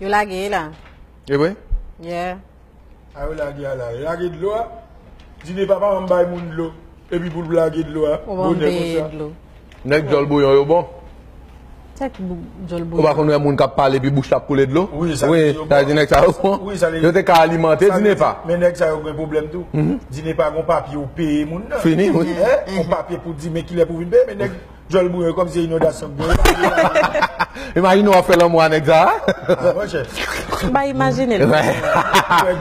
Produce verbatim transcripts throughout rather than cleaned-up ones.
Lage la. E vre? Yeah. A yo lage a la. Lage dlo a. Dinepa pa janm bay moun dlo. Epi pou l lage dlo a. Ou pa janm peye dlo. Nèg djòl bouyon yo bon. Tèt bou- djòl bouyon. Ou pa konn wè moun k ap pale epi bouch la ap koule dlo? Wi, sa vle di yo bon. Wi, sa vle di nèg sa yo bon. Wi, sa vle di- Yo te ka alimante Dinepa. Men nèg sa yo gen pwoblèm tou. Dinepa gon papye ou peye moun nan. Fini, wi. Yon papye pou di men kilè pou vin peye, men nèg djòl bouyon kòmsi se inondasyon k gen. Imajine w ap fè lanmou a nèg sa a. Ah, monchè. M pa imajine l. Wè,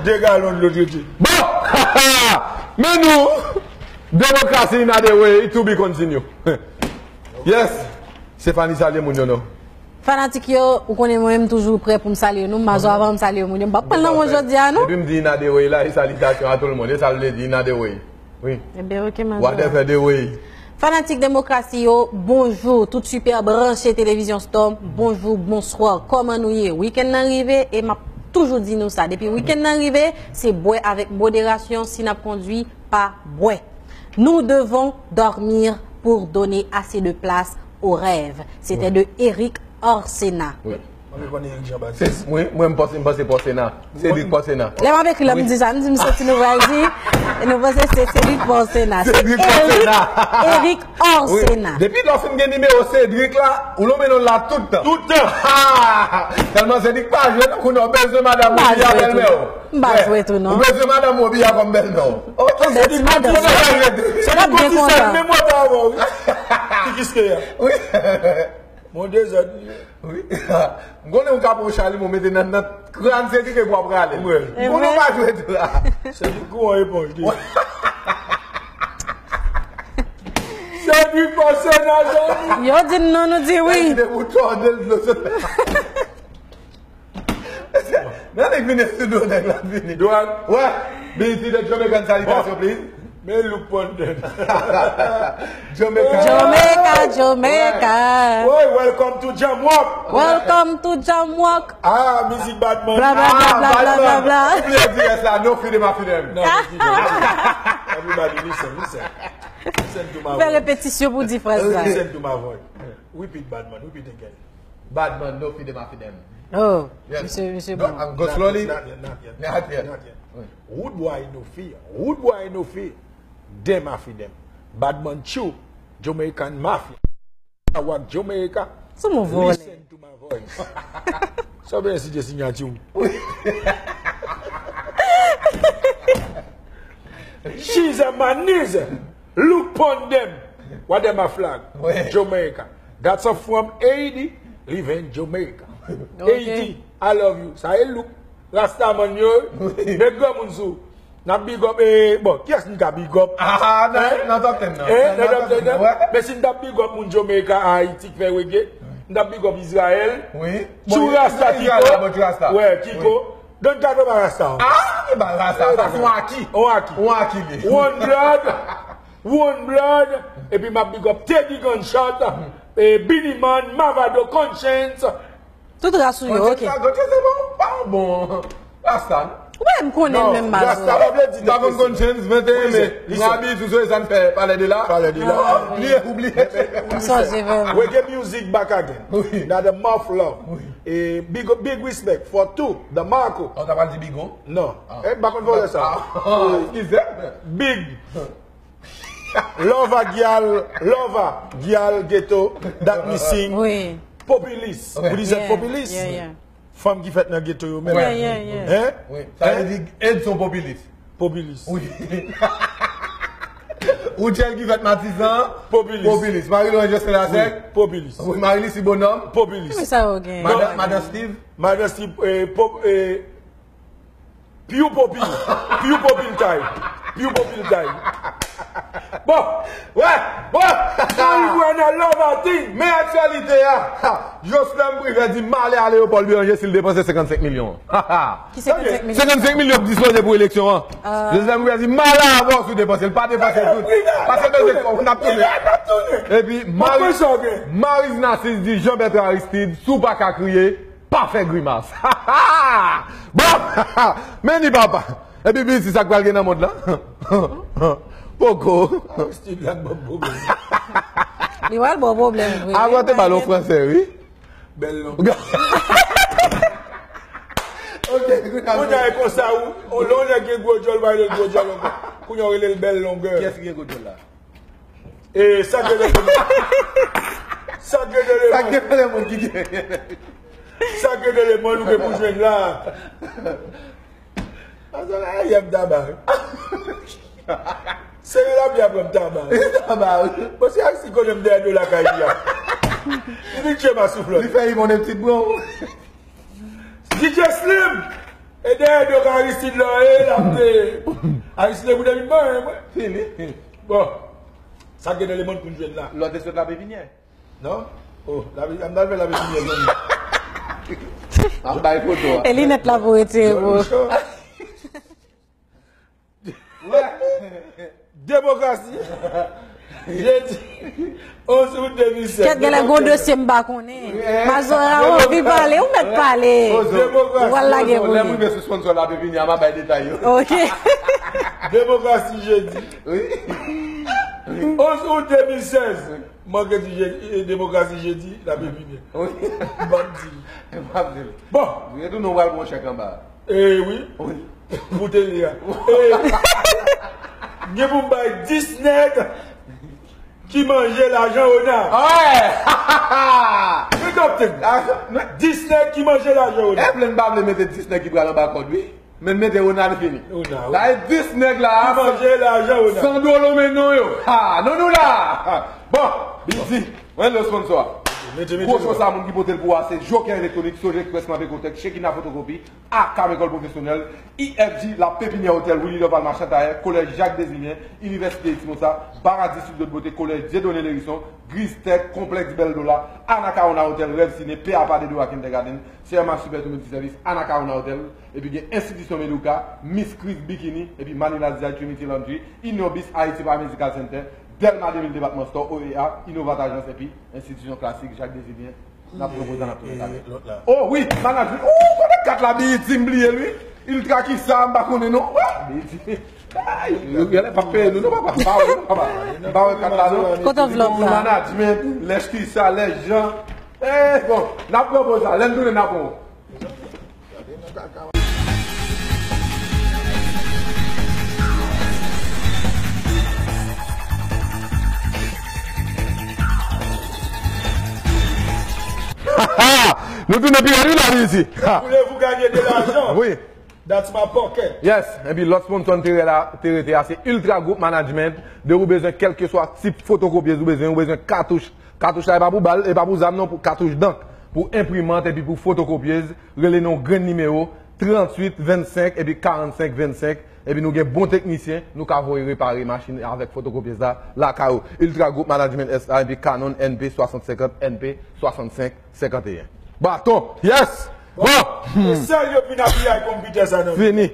de galon dlo trete. Bon! Men nou, demokrasi in a the way, it to be continue. Yes! Stephanie salye moun yo non. Fanatik yo, ou konnen mwen menm toujou prè pou m salye nou. M a zo avan m salye moun yo. M p ap pran nan mwen jodi a non. Depi m di in a the way la, e salitasyon a tout le monde. E sa l vle di in a the way. Wi. Ebyen, ok, m a zo. Whatever the way. Fanatik demokrasi yo, bonjou. Tout sipè branche Televizyon Storm, bonjou, bonswa. Kòman nou ye? Wikenn nan rive e m ap toujou di nou sa. Depi wikenn nan rive, se bwè avèk moderasyon. Si n ap kondwi, pa bwè. Nous devons dormir pour donner assez de place aux rêves. C'était de Eric Orsena. Wi. Mwen konn Eric Jean Baptiste. Wi, mwen m panse, m panse Pòsena. Cédric Pòsena. Lè m ap ekri la, m di sa, m di m santi nou pral di, nou panse se Cédric Pòsena. Se Cédric Pòsena. Eric, Eric Orsena. Depi lè w fin gen nimewo Cédric la, ou lonmen non la tout tan. Tout tan. Tèlman Cédric pa jwe, kounye a w bezwen madanm ou, li a bèlmè w. M pa jwe tou non. Ou bezwen madanm ou, li a kòm bèlmè w. Ok, Cédric pa jwe. Cédric pa jwe. Cédric pa jwe. Ki kis ke ya? Wi. Bon dezòd li ye. Wi. M konnen w ka pran yon chalim ou mete nan, nan kràn Cédric epi w ap rale. Wi. M konnen w pa jwe tou la. Cédric kou yon eponj li. Cédric Pòsena zanmi. Yo di n non, nou di wi. Cédric de bouton de l. Nan nèg vini sou do nèg la vini. Dwag. Wè. Billy T the Jamaican, salutation, please. Men look pon den. Jamaica. Jamaica, Jamaica. Woy, welcome to Jamrock. Welcome to Jamrock. Ah, mizik Badman. Bla, bla, bla, bla, bla, bla, bla. Ou bliye di rès la, no feed them, I feed them. No, no feed them. Everybody listen, listen. Listen to my voice. Fè repetisyon pou di fraz la. Listen to my voice. Repeat Badman, repeat again. Badman, no feed them, I feed them. Oh, yes. Misye, misye bon. Go slowly. Not yet, not yet, not yet. Not yet. Wi. Rude boy no fear. Rude boy no fear. Dem a fi dem. Badman chew. Jamaican mafia. I walk Jamaica. Sou move vole. Listen to my voice. Sa w bezwen site siyati w? She's a Manise. Look pon dem. What dem a flag? Wi. Jamaica. That's a from Haiti. Live in Jamaica. Ok. Haiti, I love you. Sa e look. Rastaman yo, met granmoun sou. N ap big up, eh, bon, kiyès n ka big up? Ah, nan, nan top ten nan. Eh, nan top ten nan. Wè. Men si n t ap big up moun Jamaica, Ayiti k fè reggae, n t ap big up Israel. Wi. Bon, Chou Rasta, Israel Kiko. Bon, Chou Rasta. Wè, Kiko. Wi. Don Kato pa Rasta ankò. Ah, e pa Rasta, sa se yon aki. Yon aki. Yon aki li. One Blood. One Blood. Epi m ap big up Teddy Gunshot, eh, Beenie Man, Mavado, Konshens. Tout ras ou yo, ok. Gunshot sa, Gunshot se bon, pa bon. Rasta. Ou pa m konnen menm mazo. Rasta pa vle di m pa konn Konshens, venteyen me. Rabi, sou soye sa n fè, pale de la. Pale de la. Bliye, oubliye. M sonje vrèman. Reggae music back again. Wi. Now the muff love. Wi. E big, big respect for two, the Marco. Ou ta pral di Bigo? Non. Ah. Eh, m pa konn vòlè sa. Ah, eskize. Big. Love a gyal, love a gyal ghetto, that missing. Wi. Popilis. Wi. Ou di se popilis? Yeah, yeah, yeah. Fanm ki fèt nan ghetto yo menm. Yeah, yeah, yeah. Hein? Wi. Sa vle di Edson Popilis. Popilis. Wi. Woodjel ki fèt Matisan. Popilis. Popilis. Marilou Anjostin Lasèk. Wi. Popilis. Wi, Marilou si Bonòm. Popilis. Ki sa yo gen? Madan, Madan Steve. Madan Steve, eh, pop, eh, Piu popil. Piu popil tay. Piu popil tay. Bon. Wè. Bon. Marijuana love a thing. Men aktyalite a. Jocelyn Privert di malè a Léopold Bérenger si l depanse senkannsenk milyon. Ki senkannsenk milyon? Senkannsenk milyon ap dispoze pou eleksyon an. Ah. Jocelyn Privert di malè avè w si w depanse l. Pa depanse l tout. Pase bezwen fò, n ap tounen. Epi Marie, Marie Narcisse di Jean Bertrand Aristide, si w pa ka kriye, pa fè grimas. Bon, men ni papa. Epi Billy T, sa k pral gen nan mond lan? Poko. Aristide la ban pwoblèm. Li pral ban pwoblèm vre. Avan te ba l yon fransè, wi. Bèl non. Kounye a e konsa ou, ou lè yon nèg gen gwo djòl, ou pa rele l gwo djòl ankò. Kounye a ou rele l bèl longè. Kiyès ki gen gwo djòl la? E sa k gen nan lemonn? Sa k gen nan lemonn? Sa k gen nan lemonn ki gen? Sa k gen nan lemonn ou gen pou jwenn la? Pastè la, yè m ta ba. Seyè lapli a pran m ta ba. Li ta ba, wi. Bon, se Ayiti konnen m dèyè do lakay li a. Li vin tchè ma souflòt. Li fè li konnen pitit bran. D J Slim! E dèyè do Aristide la, e l ap te. Aristide pou te vin ban, mwen. Fini. Bon. Sa k gen nan lemonn pou n jwenn la? Lòt espèt la pepinyè. Non? Oh, la, m ta fè la pepinyè, non. Ap bay foto a. E linèt la pou retire pou. Demokrasi. Jedi onz out de mil sèz. Kèt genlè gon dosye m pa konnen. Mazora anvi pale, ou mèt pale. Ou pral lage pou li. Lè m rive sou sponsor la, pepinyè a, m a bay detay yo. Ok. Demokrasi jedi. Wi. Onz out de mil sèz. Mwen ke di je-, e, demokrasi jedi, l ap epi byen. Wi. M ap di. M ap di. Bon. Retounen w pral pran yon chèk anba. E wi. Wi. Pou tele a. E, gen pou m bay dis nèg ki manje lajan Ona. Wi. Dis nèg ki manje lajan Ona. E vle m pa vle mete dis nèg ki pral anba kòd, wi. Men mete Ronald fini. Ronald. Sa e dis nèg la a. Ki manje lajan Ronald. San dolo men non yo. Ha, non nou la. Bon, Bidi, mwen le sponsor. Mete, mete. Gwo cho sa moun ki pote l pou a se Joker Electronic, Soje Express nan Pekotèk, Chekina Fotokopi, Akam Ekòl Pwofesyonèl, I F G, La Pépinière Hôtel, Willy Dorval Machan Tayè, Kolèj Jacques Désilien, Inivèsite Exmosa, Paradis Studio de Beauté, Kolèj Dieudonné Lhérisson, Griztèk, Konplèks Bèl Dola, Anacaona Hotel, Rêve Ciné, P A P A Dedo ak Kindergarten, C M A Super Tou Multiservice, Anacaona Hotel, epi gen Enstitisyon Medouka, Miss Chris Bikini, epi Manila Design Trinity Laundry, Inobis Haiti Paramedical Center, Delma de mil Department Store, O E A, Innovat Agence, epi Enstitisyon Klasik Jacques Désilien, n ap pran poz la, n ap tounen talè. Oh wi, management. Oh, kote kat la, Bidi, m bliye l wi. Ultra kisa, m pa konnen non. Wi, Bidi. Ay, yo genlè p ap peye nou non, papa. M pa wè non, papa. M pa wè kat la non. Kote anvlòp la? Management, lèch kisa, lèch jan. Eh, bon, n ap pran poz la. Lè n tounen, n ap pran. Nou tounen pi rèd wi la, Bidi. Voulez-vous gagner de l'argent? Wi. That's my pocket. Yes, epi lòt sponsor n te rè la, te rete a, se Ultra Group Management. De ou bezwen kèlkeswa tip fotokopyez ou bezwen, ou bezwen katouch. Katouch la, e pa pou bal, e pa pou zam non, pou katouch dank, pou enprimant epi pou fotokopyez. Rele nan yon grenn nimewo, tranntuit vennsenk epi karannsenk vennsenk. Epi nou gen bon teknisyen, nou ka voye repare machin avèk fotokopyez la, lakay ou. Ultra Group Management S A epi Canon N P swasant senkant, N P swasant senk senkanteyen. Baton, yes! Bon! E sèl yo vin ap piyay konpitè sa nan. Fini.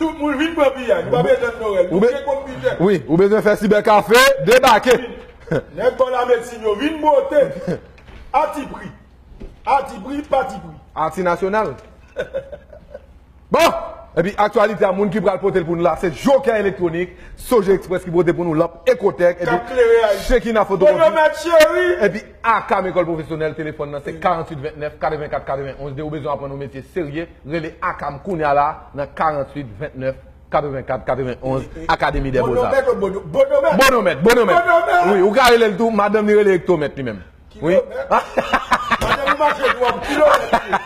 Tout moun vin pran piyay. Nou pa bezwen Noël. Nou gen konpitè. Wi, ou bezwen fè sibè kafe, debake. Nèg kò la medsin yo vin bwote. Ati pri. Ati pri, pati pri. Ati nasyonal. Bon! Epi aktyalite a, moun ki pral pote l pou nou la, se Joker Electronic, Soje Express ki pote pou nou lanp Ecotech, epi Shekina Fotokopi, epi Akam Ekòl Pwofesyonèl, telefòn nan se karanntuit ventnèf katrevenkat katrevenonz. De ou bezwen aprann yon metye serye, rele Akam kounye a la nan karanntuit ventnèf katrevenkat katrevenonz, Akademi dè Boza. Bonomèt, Bonomèt. Wi, ou ka rele l tou, madanm li rele Ektomèt li menm. Wi. Kilomèt. Madanm ou mache dwòg kilomèt li. Li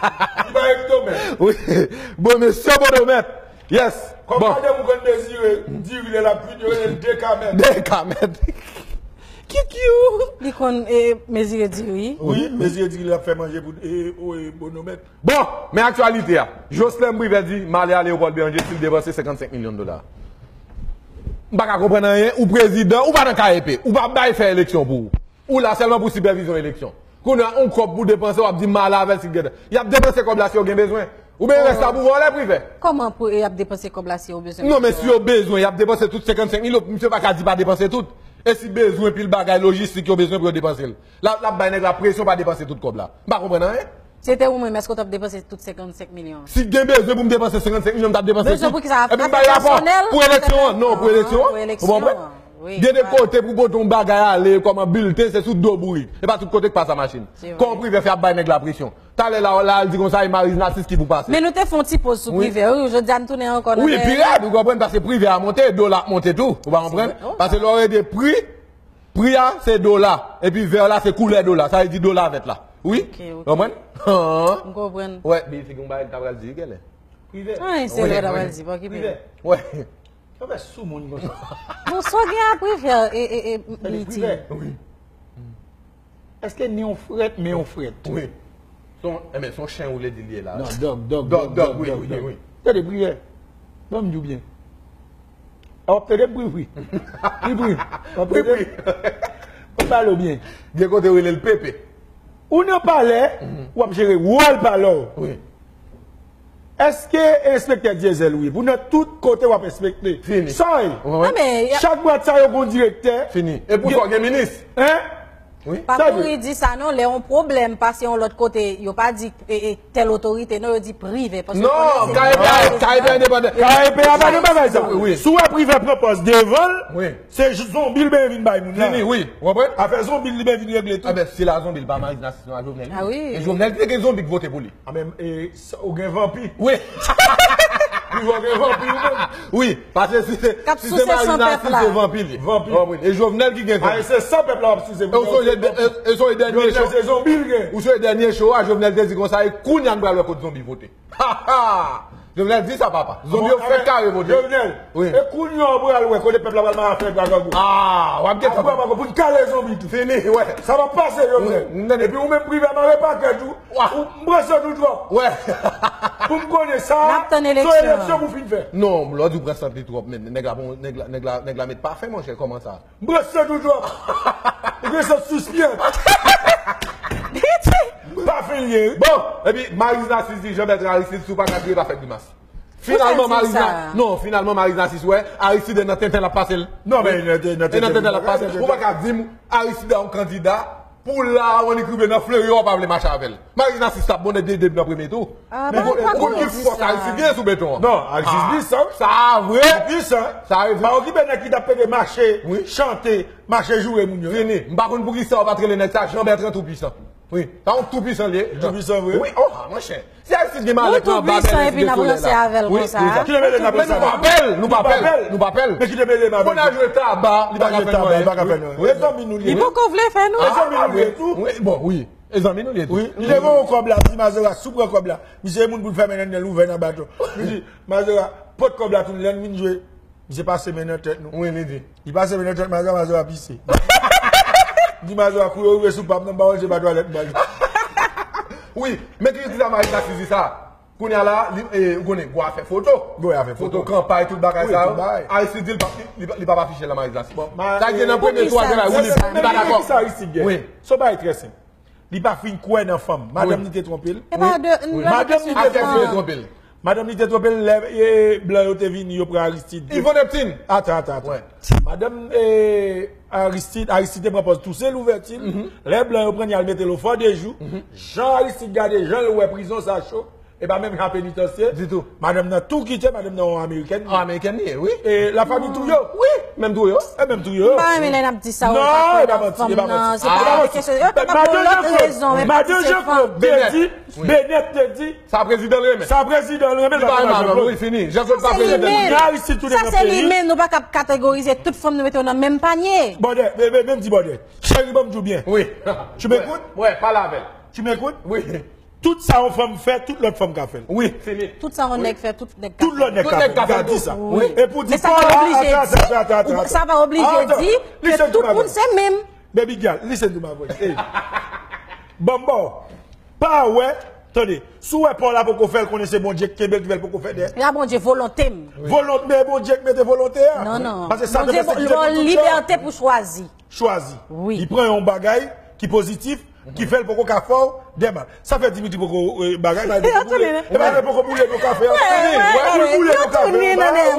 pa ektomèt. Wi. Bon, mesye Bonomèt. Yes. Kòm madanm ou konn mezire diri lè l ap kwit, yo rele l dekamèt. Dekamèt. Kikiou. Li konn, e, mezire diri. Wi, mezire diri l ap fè manje pou, e, o, e, Bonomèt. Bon, men aktyalite a. Jocelyn Privert di, m ale Ayewopò Bérenger si l depanse senkannsenk milyon dola. M pa ka konprann anyen, ou prezidan, ou pa nan K E P, ou pa bay fè eleksyon pou ou. Ou la sèlman pou sipèvizyon eleksyon. Kounye a, yon kòb pou depanse, w ap di m ale avè l si l gen. Y ap depanse kòb la si yo gen bezwen. Oubyen rès la pou vòlè prive. Kòman pou y ap depanse kòb la si yo bezwen? Non, men si yo bezwen, y ap depanse tout senkannsenk milyon. Misye pa ka di pa depanse tout. E si bezwen pil bagay lojistik yo bezwen pou yo depanse l. L ap, l ap bay nèg la presyon pa depanse tout kòb la. M pa konprann anyen. Si te ou menm, èske w t ap depanse tout senkannsenk milyon an? Si gen bezwen pou m depanse senkannsenk milyon, m t ap depanse tout. Bezwen pou ki sa? Epi m bay rapò pou eleksyon an. Non, pou eleksyon an. Ou konprann? Gen de kote pou pote yon bagay ale, kòman bilten, se sou do bourik. E pa tout kote k pase machin. Kòman Privè fè ap bay nèg la presyon? Talè la, la al di konsa, e Maryse Narcisse ki pou pase. Men nou te fè yon ti poz sou Privè, wi, jodi a n tounen ankò nan... Wi, pi rèd, ou konprann, paske Privè a monte, dola ap monte tou, ou pa konprann? Paske lè w rete pri, pri a, se dola, epi vè la, se koulè dola, sa vle di dola vèt la. Wi, konprann? M konprann. Wè, Bill, se yon bagay ki ta pral di, genlè. Privè. Anyen serye w ta pral di, pa okipe m. Wè. Sa fè sou moun konsa. Bon, sa w gen a Privè, e, e, e, Miti? Privè. Wi. Èske ni yon frèt, men yon frèt? Wi. Son, enben, son chen ou vle di li ye la. Non, dòg, dòg, dòg, dòg, wi, dòg, wi, dòg. Tande, Privè. Ban m di w byen. A w ap tande m pri pri. Pri pri. W ap tande m? Mwen pale w byen. Gen kote yo rele l Pepe. Ou nan palè, w ap jere wòl palè w. Wi. Èske enspektè dyezèl ou ye? Pou nan tout kote w ap enspekte. Fini. Sa w ye? Wi, wi. Non, men, y a... Chak bwat sa yo gon direktè. Fini. E pou sa w gen minis? Hein? Wi. Pa kouri di sa non, lè yon pwoblèm pase yon lòt kote, yo pa di, e, e, tèl otorite, non, yo di Privè. Paske... Non, K E P a, K E P a endepandan. K E P a pa nan bagay sa. Wi, wi. Si w wè Privè pran pòz devan l, wi, se zonbi l ben vin bay moun la. Fini, wi. Ou konprann? Afè zonbi l, li ben vin regle tou. Enben, si la zonbi l pa Maryse Narcisse, non, a Jovenel li ye. A wi. E Jovenel te gen zonbi k vote pou li. A men, e, sa, ou gen vanpi. Wi. Privè gen vanpi ou menm. Wi, paske si se, si se Maryse Narcisse, se vanpi li ye. Vanpi. Vanpi. E Jovenel ki gen zonbi. A, e se san pèp la w ap size. E w sonje, e, e sonje dènye show. Jovenel se zonbi l gen. Ou sonje dènye show a, Jovenel te di konsa, e kounye a n pral wè kot zonbi vote. Ha, ha! Jovenel di sa, papa. Zonbi yo fèk kare vote. Jovenel, wi, e kounye a w pral wè kote pèp la pral mare afè gragangou. Ah, w ap gentan. Pou n kale zonbi tou. Fini, wè. Sa p ap pase, Jovenel. Wi, m tande. Epi ou menm Privè mare pakèt ou. Wa. Ou, m pran sant ou twòp. Wè. Pou m konnen sa, n ap tann eleksyon an. Se eleksyon pou fin fè. Non, lè w di w pran sant li twòp, men nèg la, bon, nèg la, nèg la, nèg la met pafen, monchè, kòman sa? M pran sant ou twòp. Ou gen sant sispyè. Pa fin ye, wi. Bon, epi Maryse Narcisse di Jean Bertrand Aristide, si w pa ka kriye, pa fè grimas. Finalman, Maryse Narcisse, non, finalman, Maryse Narcisse wè Aristide nan tenten l ap pase l. Non, men nan tenten l ap pase l. Ou pa ka di m Aristide a yon kandida pou la a, annik rive nan fleuri a, w pa vle mache avè l. Maryse Narcisse t ap bon depi nan premye tou. Ou konn ki fòs Aristide gen sou beton an? Non, Aristide pwisan, wi. Sa vre. Pwisan. Sa vre. Pa okipe nèg ki t ap pede mache, chante, mache joure moun yo. Fini. M pa konn poukisa w pa t rele nèg sa Jean Bertrand Toupwisan. Wi. Sa yon toupwisan li ye. Toupwisan vre. Wi, oh, ah, monchè. Si Aristide gen malèt nan anba bèlè sou de solèy la. Wi, wi, sa. Ki te mele n apre sa? Men nou pa pè l, nou pa pè l, nou pa pè l. Men ki te mele n apre? Moun nan jwe taba, li pa ka fè nou anyen. Li pa ka fè nou anyen. E zanmi nou li ye. Li poko vle fè nou. E zanmi nou li ye tou. Wi, bon, wi. E zanmi nou li ye tou. Wi, li te voye yon kòb la, li di Mazora, si w pran kòb la. Misye e moun pou l fèmen nan nèl ouvè nan baton. Li di, Mazora, pot kòb la tou, lè n vin jwe. Misye pase men nan tèt nou. Wi, li di. Li pase men nan tèt Mazora, Mazora pise. Di Mazora, kou yo rive sou pa m nan, m pa wè se pa twalèt m pral. Wi, men ki di sa Maryse Narcisse sa. Kounye a la, li, e, ou konnen, gwo afè foto. Gwo afè foto. Foto kanpay, tout bagay sa yo. Aristide di li pa, li, li pa, li pa afiche la Maryse Narcisse. Sa ki nan premye twa de la, wi, li pa dakò. Sa Aristide gen. Wi. Se yon bagay trè senp. Li pa fin kwè nan fanm. Madanm li te twonpe l. Madanm li te twonpe l. Madanm li te twonpe l lè, e, blan yo te vini, yo pran Aristide. Yvon Neptune. Atan, atan, atan. Madanm, e, Aristide, Aristide te pran pòz Toussaint Louverture. Lè blan yo pran li al mete l o Fò de Jou. Jan Aristide gade, jan l wè prizon sa cho. E pa menm jan penitansye. Ditou. Madanm nan tou kite, madanm nan yon amerikèn. Yon amerikèn li ye, wi. E lafanmi touye w. Wi, menm touye w. E menm touye w. M pa renmen lè n ap di sa, yo pa kwè nan fanm nan. Se pa de kesyon. Yo kapab gen lòt rezon, men pa di se fanm. Madan Jean-Claude te di, Bennett te di. Sa prezidan l renmen. Sa prezidan l renmen, li pa renmen avè l, wi, fini. Jean-Claude pa prezidan. Sa se li menm. Sa se li menm, nou pa kab kategorize tout fanm, nou mete yo nan menm panye. Bòdè, men, men, men m di Bòdè. Cheri, ban m di w byen. Wi. Tu m'écoutes? Wè, pale avè l. Tu m'écoutes? Wi. Tout sa yon fanm fè, tout lòt fanm ka fè l. Wi, fini. Tout sa yon nèg fè, tout nèg ka fè l. Tout lòt nèg ka fè l. Gad di sa. Wi. E pou di pa, ata, ata, ata, ata. Sa pa oblije di ke tout moun se menm. Baby girl, listen to my voice. Hey. Bòmbò, pa wè, tande, si w wè pa w la poko fè l, konnen se Bondye k kenbe l, ki fè l poko fè dèyè. Ya Bondye, volonte m. Volonte, men Bondye k mete volonte a. Non, non. Paske Satan panse ki te konn tout jan. Libète pou chwazi. Chwazi. Wi. Li pran yon bagay ki pozitif, ki fè l poko ka fè w dèmal. Sa fè Dimitri poko, e, bagay, bagay poko boule. E bagay poko boule nan kafe a. Wi, wi, wi. Boule nan kafe a.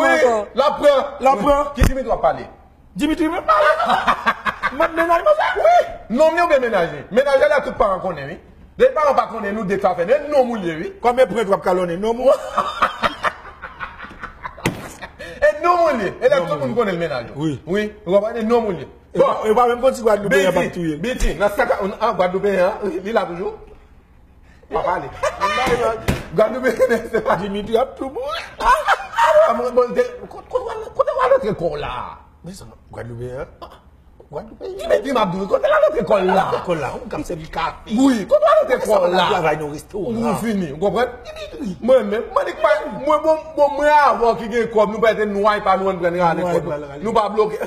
Wi. L ap pran. L ap pran. Ki Dimitri w ap pale? Dimitri, mwen pale. Mwen mennaj mwen sa. Wi. Nonm li oubyen mennaj li? Mennaj la tout paran konnen, wi. Depi paran pa konnen, nou de k sa fè. E nonm ou li ye, wi. Kòm e prent w ap kalonnen nonm ou. E nonm ou Elektwo, tout moun konnen l mennaj ou. Wi. Wi, ou konprann? E nonm ou li ye. E pa, e pa menm konn si Gwadloupeyen p ap touye l. Biti, nan sa ka, an Gwadloupeyen an, li la toujou. Pa pale. Gwadloupeyen, se pa Dimitri ap tou mouri. Ah, ah, bon, bon, de, kote, kote w al, kote w al antre kò w la? Men sa, Gwadloupeyen an. Gwadloupeyen. Dimitri m ap di w, kote w al antre kò l la? Kò l la, ou k ap sèvi kafe. Wi, kote w al antre kò l la? Travay nan restoran. Ou fini, ou konprann? Dimitri. Mwen menm, mwen nik pa, mwen bon, bon, mwen avè w ki gen kòb, nou pa te nway pa nou ann pran rale kòb. Nou pa bloke.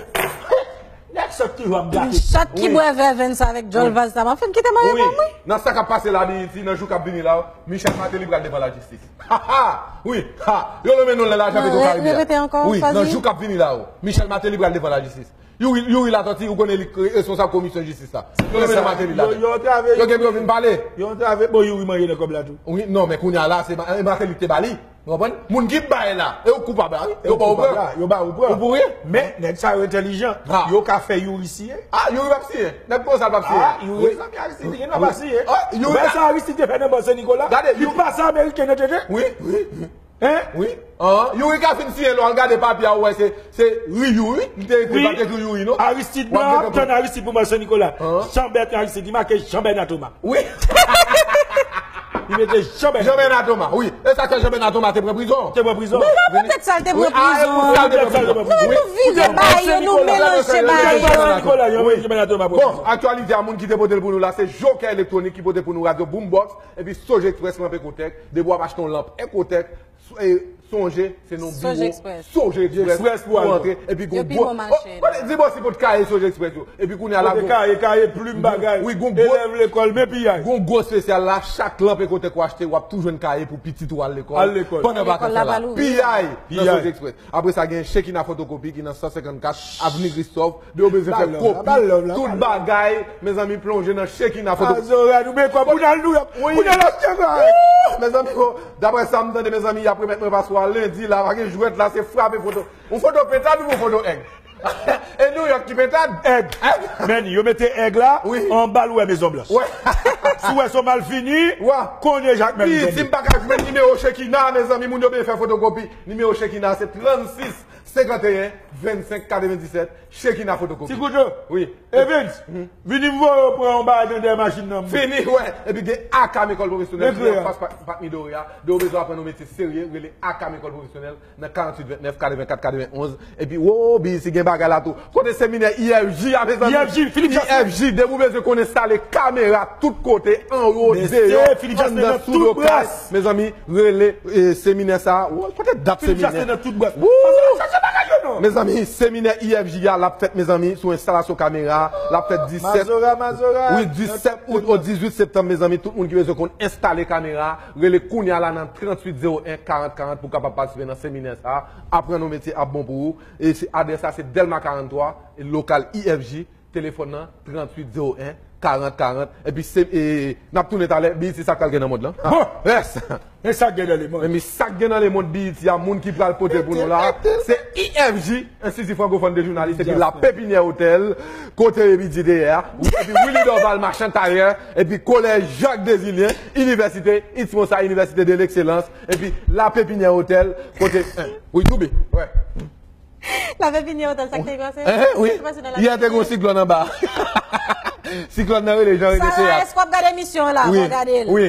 Nèg sòt toujou ap gate. Chat ki bwè vè venn sa avèk djòl vaz sa. Anfen, kite m ale ban mwen. Nan sa k ap pase la, Ayiti, nan jou k ap vini la, Michel Martelly pral devan lajistis. Ha, ha! Wi, ha! Yo nonmen non l nan lajan Petro Karibe a. Repete ankò, wi, nan jou k ap vini la, Michel Martelly pral devan lajistis. Youri, Youri Latortue, ou konnen li k-, responsab komisyon jistis la. Yo nonmen non Martelly la. Yo, yo antrave Youri. Yo gen pou yo vin pale. Yo antrave, bon, Youri manje nan kòb la tou. Wi, non, men kounye a la, se Ma-, Martelly ki te ba li. Ou konprann? Moun ki bay la, e ou k koupab la, wi. Yo ba ou pran. Yo ba ou pran. Ou pou ri? Men, nèg sa yo entèlijan. Yo ka fè Youri siyen. Ah, Youri p ap siyen. Nèg konsa p ap siyen. Ah, Youri, mezanmi, Aristide, li gen dwa pa siyen. Ou wè sa Aristide te fè nan Ban Sen Nikola? Gade, li pase Ameriken nan tete. Wi, wi. Hein? Wi. Youri ka fin siyen, lè w al gade papye a, ou wè se, se ri Youri. Li te ekri, pa t ekri Youri, non. Aristide, non, ap tann Aristide pou Ban Sen Nikola. Janbèt Aristide, li make Jean Bernard Thomas. Wi. Li mete Jean Bernard. Jean Bernard Thomas, wi. E sa k fè Jean Bernard Thomas te pran prizon. Te pran prizon. Wi, a, e pou sa l te pran prizon. Wi, pou sa l te pran prizon. Non, nou vide bagay yo, nou melanje bagay yo. Jean Bernard Thomas pran prizon. Bon, aktyalite a, moun ki te pote l pou nou la, se Joker Electronic ki pote pou nou Radio Boombox, epi Soge Express lanp Ecotech, depi w ap achte yon lanp Ecotech, So-, e, sonje, se non biwo Soge Express pou antre. Epi gon gwo, oh, kote di bòs li pot kaye Soge Express yo. Epi kounye a la gon kaye, kaye, plim, bagay, wi, gon gwo, elèv lekòl, men piyay. Gon gwo espesyal la, chak lanp Ecotech ou achte, w ap tou jwenn kaye pou pitit ou al lekòl. Al lekòl. Pandan vakans la. Piyay nan Soge Express. Apre sa, gen Shekina Fotokopi ki nan san senkannkat Avni Christophe. De yo bezwen fè kopi. Tout bagay, mezanmi, plonje nan Shekina Fotokopi. Mazora, nou men kòb pou n al Nouyòk. Pou n al achte bagay. Mezanmi, oh, daprè sa m tande, mezanmi, y ap remèt mwen paswa lendi la, pa gen jwèt la, se frape foto. Yon foto pentad ou yon foto èg? E Nouyòk ki pentad? Èg. Men, yo mete èg la anba lwè Mezon Blanch. Si w wè se yon malfini, konnen Jakmèl. Pi, si m pa ka jwenn nimewo Shekina, mezanmi, moun yo bezwen fè fotokopi. Nimewo Shekina se trannsis senkanteyen vennsenk katrevendiset, Shekina Fotokopi. Ti Kouto. Wi. Evens, vini m voye w pran yon bagay nan dèyè machin nan. Fini, wè. Epi gen Akam Ekòl Pwofesyonèl ki anfas Pak, Pak Midori a. De w bezwen aprann yon metye serye, rele Akam Ekòl Pwofesyonèl nan karanntuit ventnèf katrevenkat katrevenonz. Epi, wo, B E T gen bagay la tou. Kote seminè I F J a, mezanmi? I F J, Philippe Jasmin. I F J, depi w bezwen konn enstale kamera tout kote, anwo, deyò, anndan, sou do kay. Mezanmi, rele, e, seminè sa a. Wo, kote dat seminè? Philippe Jasmin nan tout bwat. Wou! Pase w chache bagay yo, non. Mezanmi, seminè I F J a, l ap fèt, mezanmi, sou enstalasyon kamera. L ap fèt disèt, Mazora, Mazora, wi, disèt out o dizuit septanm, mezanmi. Tout moun ki bezwen konn enstale kamera, rele kounye a la nan tranntuit zewo en karant karant pou w kapab patisipe nan seminè sa a. Aprann yon metye ap bon pou ou. E se, adrès la, se Dèlma karanntwa, e lokal I F J. Telefòn nan, tranntuit zewo en karant karant. Epi se, e, n ap tounen talè, B E T, sa k pral gen nan mond lan? Bon! Yes! Men sa k gen nan lemonn. Men sa k gen nan lemonn, B E T a, moun ki pral pote l pou nou la, se I F J, Institut Francophone de Journalistes, epi La Pépinière Hôtel, kote Ebi di deyè a, epi Willy Dorval, machann tayè, epi Kolèj Jacques Désilien, Inivèsite Itmosa, Université de l'Excellence, epi La Pépinière Hôtel, kote, wi, Doubi, wè. La Pépinière Hôtel, sa k te pase? Wi. Sa k te pase nan La Pépinière? Yè te gen yon siklòn anba. Siklòn nan rele Jean René Seyac. Sarah, èske w ap gade emisyon an la? Wi, w ap gade l. Wi.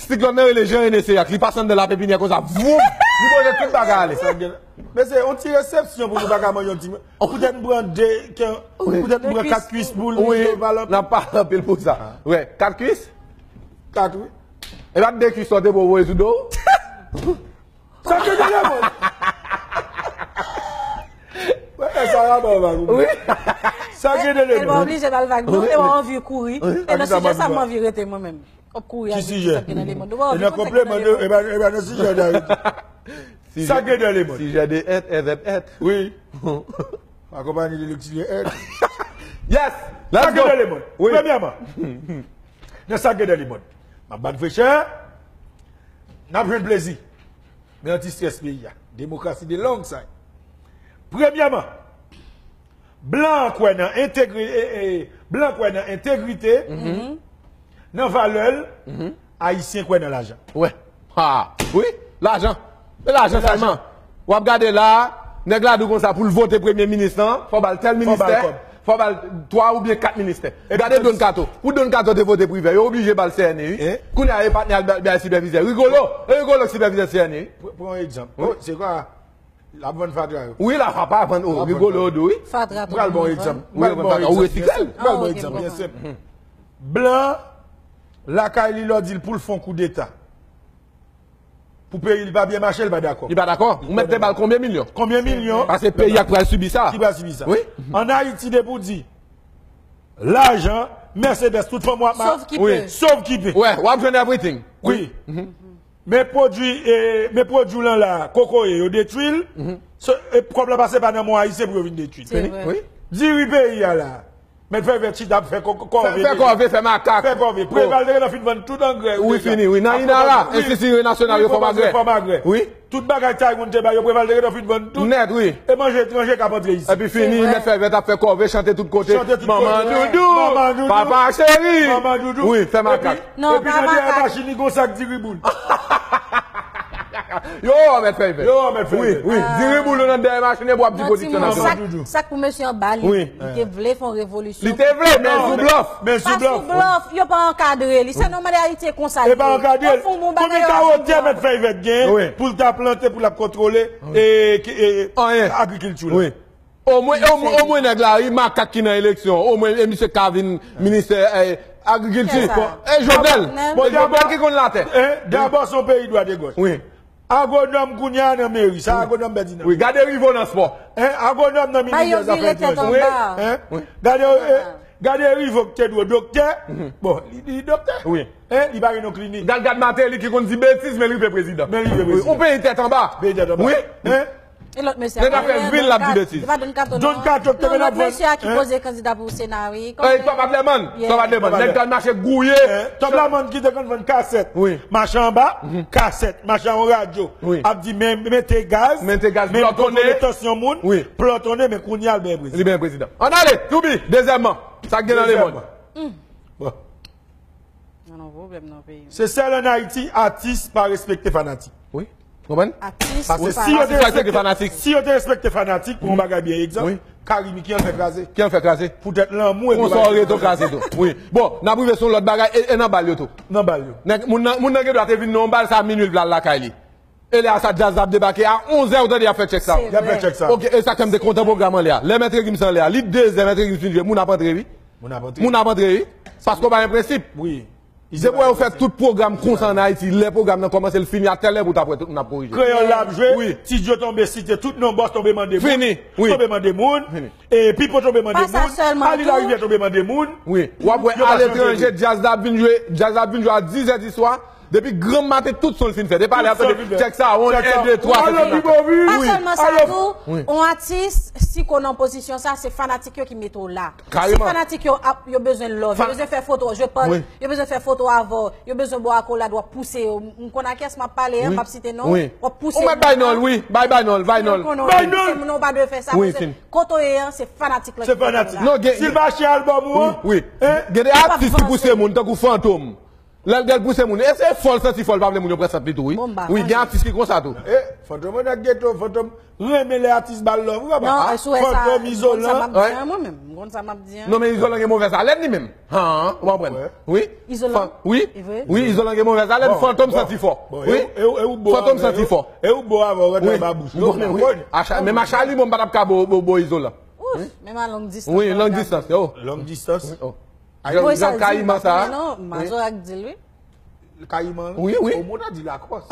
Siklòn nan rele Jean René Seyac. Li pase anndan La Pépinière konsa. Voup! Li pote tout bagay ale. Sa gen, men se yon ti resepsyon pou nou pa ka manje yon ti, poutèt m pran de, poutèt m pran kat kuis poul, wi, n ap pale anpil pou sa. Wè, kat kuis? Kat, wi. E pa de kuis sa w te voye sou do w? Sa k gen nan lemonn? Wè, sa va ba w vag, wi. Sa k gen nan lemonn? Tèlman oblije ba l vag, non, e w anvi kouri. E nan sijè sa, m anvi rete mwen menm. W ap kouri ak sa k gen nan lemonn. Ou pa anvi konn sa k gen nan lemonn. E nan konpleman de, e pa, e pa nan sijè de Ayiti. Sa k gen nan lemonn? Sijè de èt, èt, èt, èt. Wi. Akonpanye de lekti de èt. Yes! Sa k gen nan lemonn? Wi. Premyèman, nan sa k gen nan lemonn, m ap bat frechè, n ap jwenn plezi. Men anti-strès peyi a. Demokrasi de long side. Premyèman, blan an kwè nan entegri-, e, e, blan an kwè nan entegrite, nan valè l, Ayisyen kwè nan lajan. Wè. Ha. Wi, lajan. E lajan sèlman. W ap gade la, Nèg la di w konsa, pou l vote premye minis lan, fò ba l tèl ministè, fò ba l twa oubyen kat ministè. Gade Don Kato. Pou Don Kato te vote Privè, yo oblije ba l C N E, wi. Kounye a, e patnè al bay sipèvizè. Rigolo, e Rigolo k sipèvizè C N E, wi. Pran yon egzanp. Se kwa? L ap vann fatra yo. Wi, la, pa vann, o, Rigolo yo di, wi. Fatra tou. Pral bon egzanp. Wi, pral bon egzanp. Ou resiklè l. Pral bon egzanp, byen senp. Blan, lakay li, lè w di l pou l fè yon koudeta. Pou peyi l pa byen mache, li pa dakò. Li pa dakò. Ou mèt te ba l konbyen milyon? Konbyen milyon? Paske peyi a k pral sibi sa. Ki pral sibi sa? Wi. Ann Ayiti, depi w di lajan, Mercedes, tout fanm w ap ma-, sov ki pe. Sov ki pe. Wè, w ap jwenn everything. Wi. Men pwodui, e, men pwodui w lan la, kokoye, yo detwi l. So, e kòb la pase pa nan men Ayisyen pou yo vin detwi l. Se vre. Wi. Diri peyi a la. Mèt Fèy Vèt chita ap fè kò-, kòve. Fè kòve, fè makak. Fè kòve. Preval te gentan fin vann tout angrè. Wi, fini, wi. Nan Inara, Enstiti Nasyonal Refòm Agrè. Wi. Tout bagay Taywoun te bay yo, Preval te gentan fin vann tout. Nèt, wi. E manje etranje k ap antre isi. Epi fini, Mèt Fèy Vèt ap fè kòve, chante tout kote. Chante tout kote. Manman doudou, papa cheri. Manman doudou. Wi, fè makak. Epi, epi nan dèyè machin li gon sak diri boul. Yo, Mèt Fèy Vèt. Yo, Mèt Fèy Vèt. Wi, wi. Diri boul nan dèyè machin epi w ap di pwodiksyon nasyonal. Sak, sak pou mesye anba li. Wi. Li te vle fè yon revolisyon. Li te vle, men sou blòf. Men sou blòf. Pa sou blòf, yo pa ankadre li. Se nòmal, Ayiti e konsa l ye. E pa ankadre l. Konbyen kawo tè Mèt Fèy Vèt gen pou l ta plante, pou l ap kontwole, e, e, agrikilti la? Wi. Omwen, omwen, omwen nèg la, wi, makak ki nan eleksyon. Omwen, e misye ka vin ministè, e, agrikilti. E Jovenel. E Jovenel ki konn latè. Dabò, se yon peyi dwat e gòch. Wi. Agwonòm kounye a nan meri, sa agwonòm Bèdina. Wi, gade Rivo nan spò. Hein, agwonòm nan ministè zafè etranjè. Wi. Gade, eh, gade Rivo ki te dwe doktè. Bon, li, li doktè. Wi. Hein, li pa gen yon klinik. Gad, gad Martelly ki konn di betiz, men li rive prezidan. Men li rive prezidan. Wi, yon peyi tèt anba. Peyi tèt anba. Wi. Hein? E lòt mesye a, nèg ap fè vil l ap di betiz. Don Kato ki te konn ap vann, mesye a ki poze kandida pou Sena, wi. Ey, Top Adlerman, Top Adlerman. Nèg t al mache gouye. Top Adlerman ki te konn vann kasèt. Wi. Mache anba, kasèt, mache an radyo. Ap di men, mete gaz, men kontwole tansyon moun, plòtonnen, men kounye a l benyen prezidan. Li benyen prezidan. Ann ale, Toubi, dezyèmman, sa k gen nan lemonn. Bon. Nan yon pwoblèm nan peyi. Se sèl ann Ayiti, atis pa respekte fanatik. Wi. Konprann? Atis pa respekte fanatik. Si yo te respekte fanatik, pou yon bagay byen egzanp, Karimi ki ann fè kraze. Ki ann fè kraze. Poutèt lanmou epi konsa w reto kraze tou. Wi. Bon, n ap rive sou yon lòt bagay, e, e nan bal yo tou. Nan bal yo. Nèg, moun nan, moun nan gen dwa te vin nan yon bal sa minui l vle al lakay li. E lè a sa djaz la ap debake a onzè, ou tande y ap fè tchèk sa. Y ap fè tchèk sa. Ok, e sa k fè m te kontan pwogram anlè a. Lè Mèt Gims anlè a, li dezè Mèt Gims fin jwe, moun ap antre wi. Moun ap antre. Moun ap antre wi. Paske w pa gen prensip. Wi. Depi w fè tout pwogram konsa ann Ayiti, lè pwogram nan kòmanse, l fini a tèl lè pou w ta wè tout moun ap korije. Kreyòl la ap jwe, Ti Djo tonbe site tout non bòs tonbe mande moun. Fini. Wi. Tonbe mande moun. Fini. E Pipo tonbe mande moun. Ali Larivyè tonbe mande moun. Wi. W ap wè aletranje, djaz la ap vin jwe, djaz la ap vin jwe a dizè di swa. Depi granm maten, tout son l fin fè. Depi alè a tande tchèk sa, on, en, de, twa, se fini. Pa sèlman sa tou, on atis, si konnen an pozisyon sa, se fanatik yo ki mete w la. Si fanatik yo ap, yo bezwen love, yo bezwen fè foto, je parle, yo bezwen fè foto avè w, yo bezwen bò akolad, w ap pouse yo. M konn a kiyès m ap pale, m ap site non, w ap pouse moun nan. Ou mèt bay non l, wi. Bay, bay non l, bay non l. Bay non l. Moun nan ou pa dwe fè sa, paske kote w ye an, se fanatik lan ki mete w la. Non, gen, si l pa share album ou an, wi. Gen de atis ki pouse moun, tankou Fantom. Lè l, lè l pouse moun. E se fò l santi fò l pa vle moun yo pran sant li tou, wi. Wi, gen atis ki konsa tou. E, Fantom nan geto, Fantom renmen lè atis ba l love, wi, papa. Fantom, Izolan. Non, mwen menm, m konn sa m ap di an. Non, men Izolan gen movèz alèn li menm. Han, ou konprann? Wi. Izolan. Wi. Wi, Izolan gen movèz alèn, Fantom santi fò. Wi. Fantom santi fò. E ou bo avè w, rete anba bouch. Ou konnen, wi. Menm a Charly, bon, m pa t ap ka bo, bo, bo Izolan. Ouf, menm a long distans. Wi, long distans, yo. Long distans. Jan Kayiman sa a. Non, Mazora k di l, wi. Kayiman? Wi, wi. O, moun nan di Lakòs.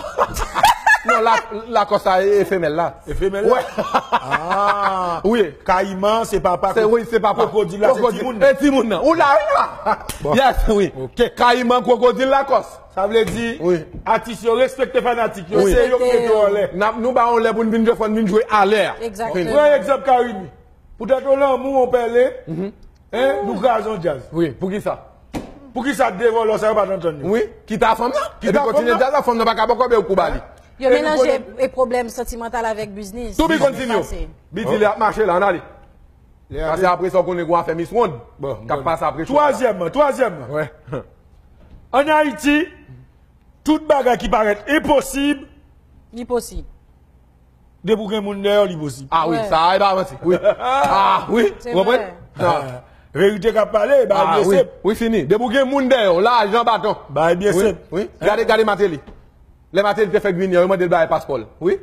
Non, la, Lakòs sa e, e femèl la. E femèl la? Wi. Ah. Wi. Kayiman se papa. Se, wi, se papa. Kwokodil la, se timoun nan. E timoun nan. Ou la, wi, la. Bon. Yes, wi. Ok. Kayiman, Kwokodil, Lakòs. Sa vle di, atis yo respekte fanatik yo, se yo ki mete yo anlè. N ap, nou ba yo lè pou n vin jwe, fò n vin jwe alè a. Egzakteman. Pran egzanp Karimi. Poutèt yon lanmou, yon pèlen, hein, nou kraze yon djaz. Wi, poukisa? Poukisa de vòlò sa yo pa t antann yo? Wi, kite a fanm nan. Epi kontinye djaz la, fanm nan pa ka ba w kòb e ou kou ba li. Yo melanje e pwoblèm santimantal avèk biznis. To be continue. Biti lè ap mache la, ann ale. Pase apre sa, w konnen gen afè Miss Wonn k ap pase apre cho a. Twazyèmman, twazyèmman. Ann Ayiti, tout bagay ki parèt enposib, li posib. Depi w gen moun dèyè w, li posib. Ah wi, sa e pa manti. Wi. Ah wi, ou konprann? Verite k ap pale, bagay byen senp. Wi, fini. Depi w gen moun dèyè w, lajan baton. Bagay byen senp. Wi. Gade, gade Martelly. Lè Martelly te fè Green Year, yo mande l bay paspò l. Wi.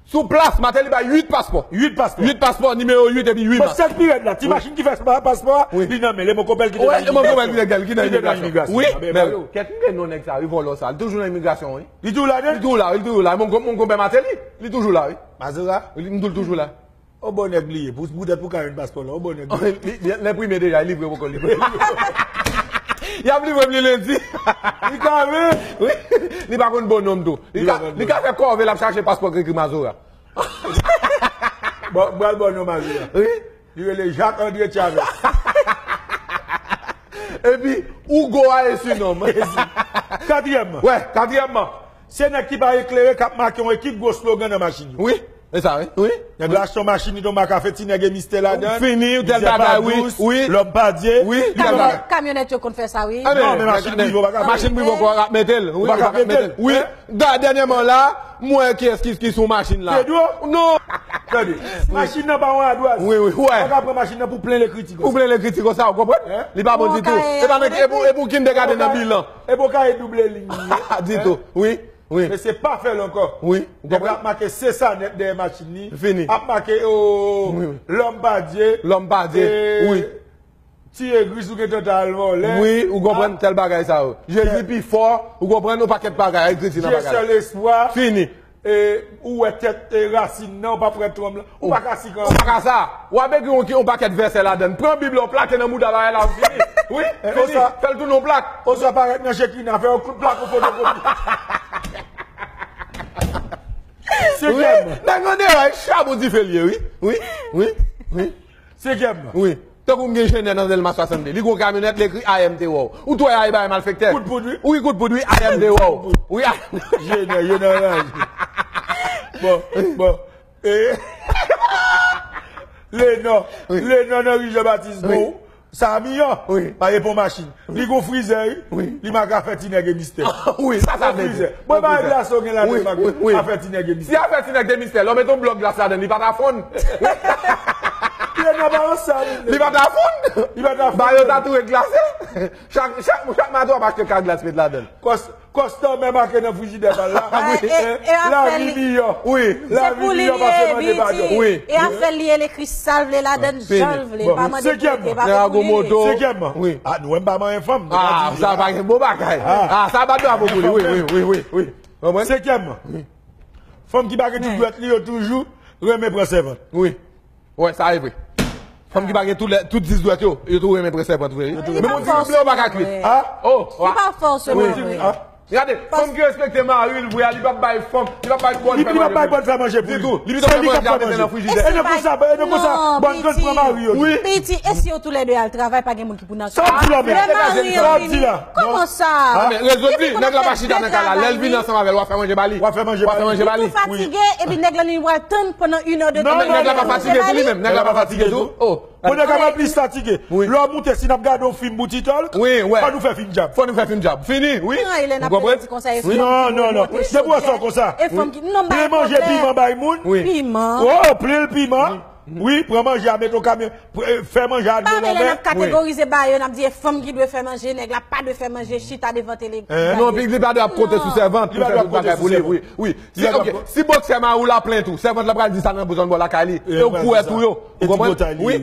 Sou plas, Martelly bay uit paspò. Uit paspò. Uit paspò, nimewo uit epi uit mas. Sèt pi rèd la, ti machin ki fè paspò a, li nan men, Lemon Konpè l ki te nan imigrasyon. Wi, men kèk moun gen non nèg sa, wi, vòlò sa. Li toujou nan imigrasyon, wi. Li toujou la, li toujou la, wi, li toujou la. Mon konpè Martelly, li toujou la, wi. Mazora? M di l toujou la. O bon nèg li ye, pou, poutèt pou ka jwenn paspò la, o bon nèg li ye. Li, li, l enprime deja, li livre poko livre. Y ap livre m li lendi. Li ka vle? Wi, li pa konn bon non m tou. Li ka, li ka fè kòve, l ap chache paspò k ekri Mazora. Bon, m pral bon non Mazora. Wi. Li rele Jacques André Chavez. Epi, Hugo a esi nonm. Katriyèmman. Wè, katriyèmman. Se nèg ki pa eklere k ap make yon ekip gwo slogan nan machin yo. Wi, e sa, wi. Wi. Nèg la achte yon machin, li tonbe a kafe ti nèg e mistè ladan. Fini, tèl bagay, wi, wi. Lòm pa Dye. Wi, tèl bagay. Kamyonèt yo konn fè sa, wi. Non, men machin prive, ou pa ka. Machin prive, ou pa ka mete l. Wi, ou pa ka mete l. Wi. Dènyèman la, m wè kiyès ki, ki sou machin la. Pedro? Non. Tande. Machin nan pa yon adwaz. Wi, wi, wi. Ou pa ka pran machin nan pou plen lekriti konsa. Pou plen lekriti konsa, ou konprann? Li pa bon ditou. E pa nèg, e pou, e pou kindergarten nan bilan. E pou kay double liy. Ditou, wi, wi. Men se pa fè l ankò. Wi, ou konprann? Nèg la ap make se sa nèt dèyè machin li. Fini. Ap make, o, lòm pa Dye. Lòm pa Dye, wi. Ti eglis ou gentan ta al vòlè. Wi, ou konprann tèl bagay sa yo. Jezi pi fò, ou konprann yon pakèt bagay, ekriti nan bagay. Dye sèl espwa. Fini. E, ou wè tèt, e, rasin nan, ou p ap wè tronm lan. Ou pa ka sik anyen. Ou pa ka sa. W ap ekri yon, yon pakèt vèsè ladan l. Pran Bib la, w plake nan mouda bagay la, fini. Wi, fini. Fè l tounen yon plak. Oswa parèt nan Shekinah, fè yon kout plak ou fotokopi. Senkyèm. Nèg lan deyò, e chabou dife l ye, wi. Wi, wi, wi. Senkyèm. Wi. Tankou m gen Jenè nan Dèlma swasannde. Li gon kamyonèt, li ekri I M T wow. Ou t wè ay bay malfektè. Kout poud, wi. Wi, kout poud, wi, I M T wow. Wi, Jenè, Jenè anraje. Bon, bon. E, Lenò. Wi. Lenò nan ri Jan Batis Bou. Sa a miyò. Wi. Pa gen pon machin. Li gon frizè, wi. Wi. Li make afè ti nèg e mistè. Wi, sa, sa vle di. Bon, e pa glase w gen ladan, li make afè ti nèg e mistè. Si afè ti nèg e mistè, lè w mete yon blòk glas ladan, li pa ta fonn. Li pa ta fonn. Li pa ta fonn. Ba yo ta tou glase. Chak, chak, chak maten w ap achte ka glas met ladan. Kòs, kòs tanmen make nan frijidè pa l la. Lavi miyò. Wi. Lavi miyò pase mande padon. Wi. E afè l li ye, le Kris sa l vle ladan, jan l vle. Pa mande pou li, pa mande pou li. Senkyèm. Wi. A, nou menm pa manyen fanm. A, sa pa gen bon bagay. A, sa bat bravo pou li. Wi, wi, wi, wi, wi. Konprann? Senkyèm. Wi. Fanm ki pa gen tout dwèt li yo toujou renmen pran sèvant. Wi. Wè, sa e vre. Fanm ki pa gen tout lè, tout dis dwèt yo, yo tou renmen pran sèvant vre. Men moun ti ble yo pa ka kwit. A? O, li pa fòse mwen vre. Gade, fanm ki respekte mari l vre a, li p ap bay fanm, li p ap bay bòn fè manje pou li. Li p ap bay bòn fè manje pou li. Ditou. Li pito fè manje a mete nan frijidè. E nan konsa, e nan konsa, bòn grann pran mari yo. Wi. Piti, e si yo toulède al travay, pa gen moun ki pou nan kay la. Sa w di la menm? Sa w di la? Kòman sa? A, men rezon li, nèg la pa chita nan kay la. Lè l vin ansanm avè l, w ap fè manje ba li. W ap fè manje ba li. Li tou fatige, epi nèg la li pral tann pandan inè de tan. Non, nèg la pa fatige tou li menm. Nèg la pa fatige tou. O. Bon, nèg la pa plis fatige. Wi. Lè w moute, si n ap gade yon fim pou T-Talk, fò nou fè fim djab. Fò nou fè fim djab. Fini, wi. Ou konprann? Non, non, non. Depi w wè sa w konsa. Plen manje piman bay moun. Piman. O, plen l piman. Wi, pran manje a, met yon kamyon, fè manje a dlo nan men. Wi. N ap kategorize ba yo, n ap di e fanm ki dwe fè manje, nèg la pa dwe fè manje, chita devan tele. Non, li pa dwe ap konte sou sèvant pou fè tout bagay pou li, wi, wi. Si, ok, si bòksè mari w la plen tou, sèvant la pral di sa nan zòn bò lakay li. E ou kouvè tou yo. Ou konprann? Wi.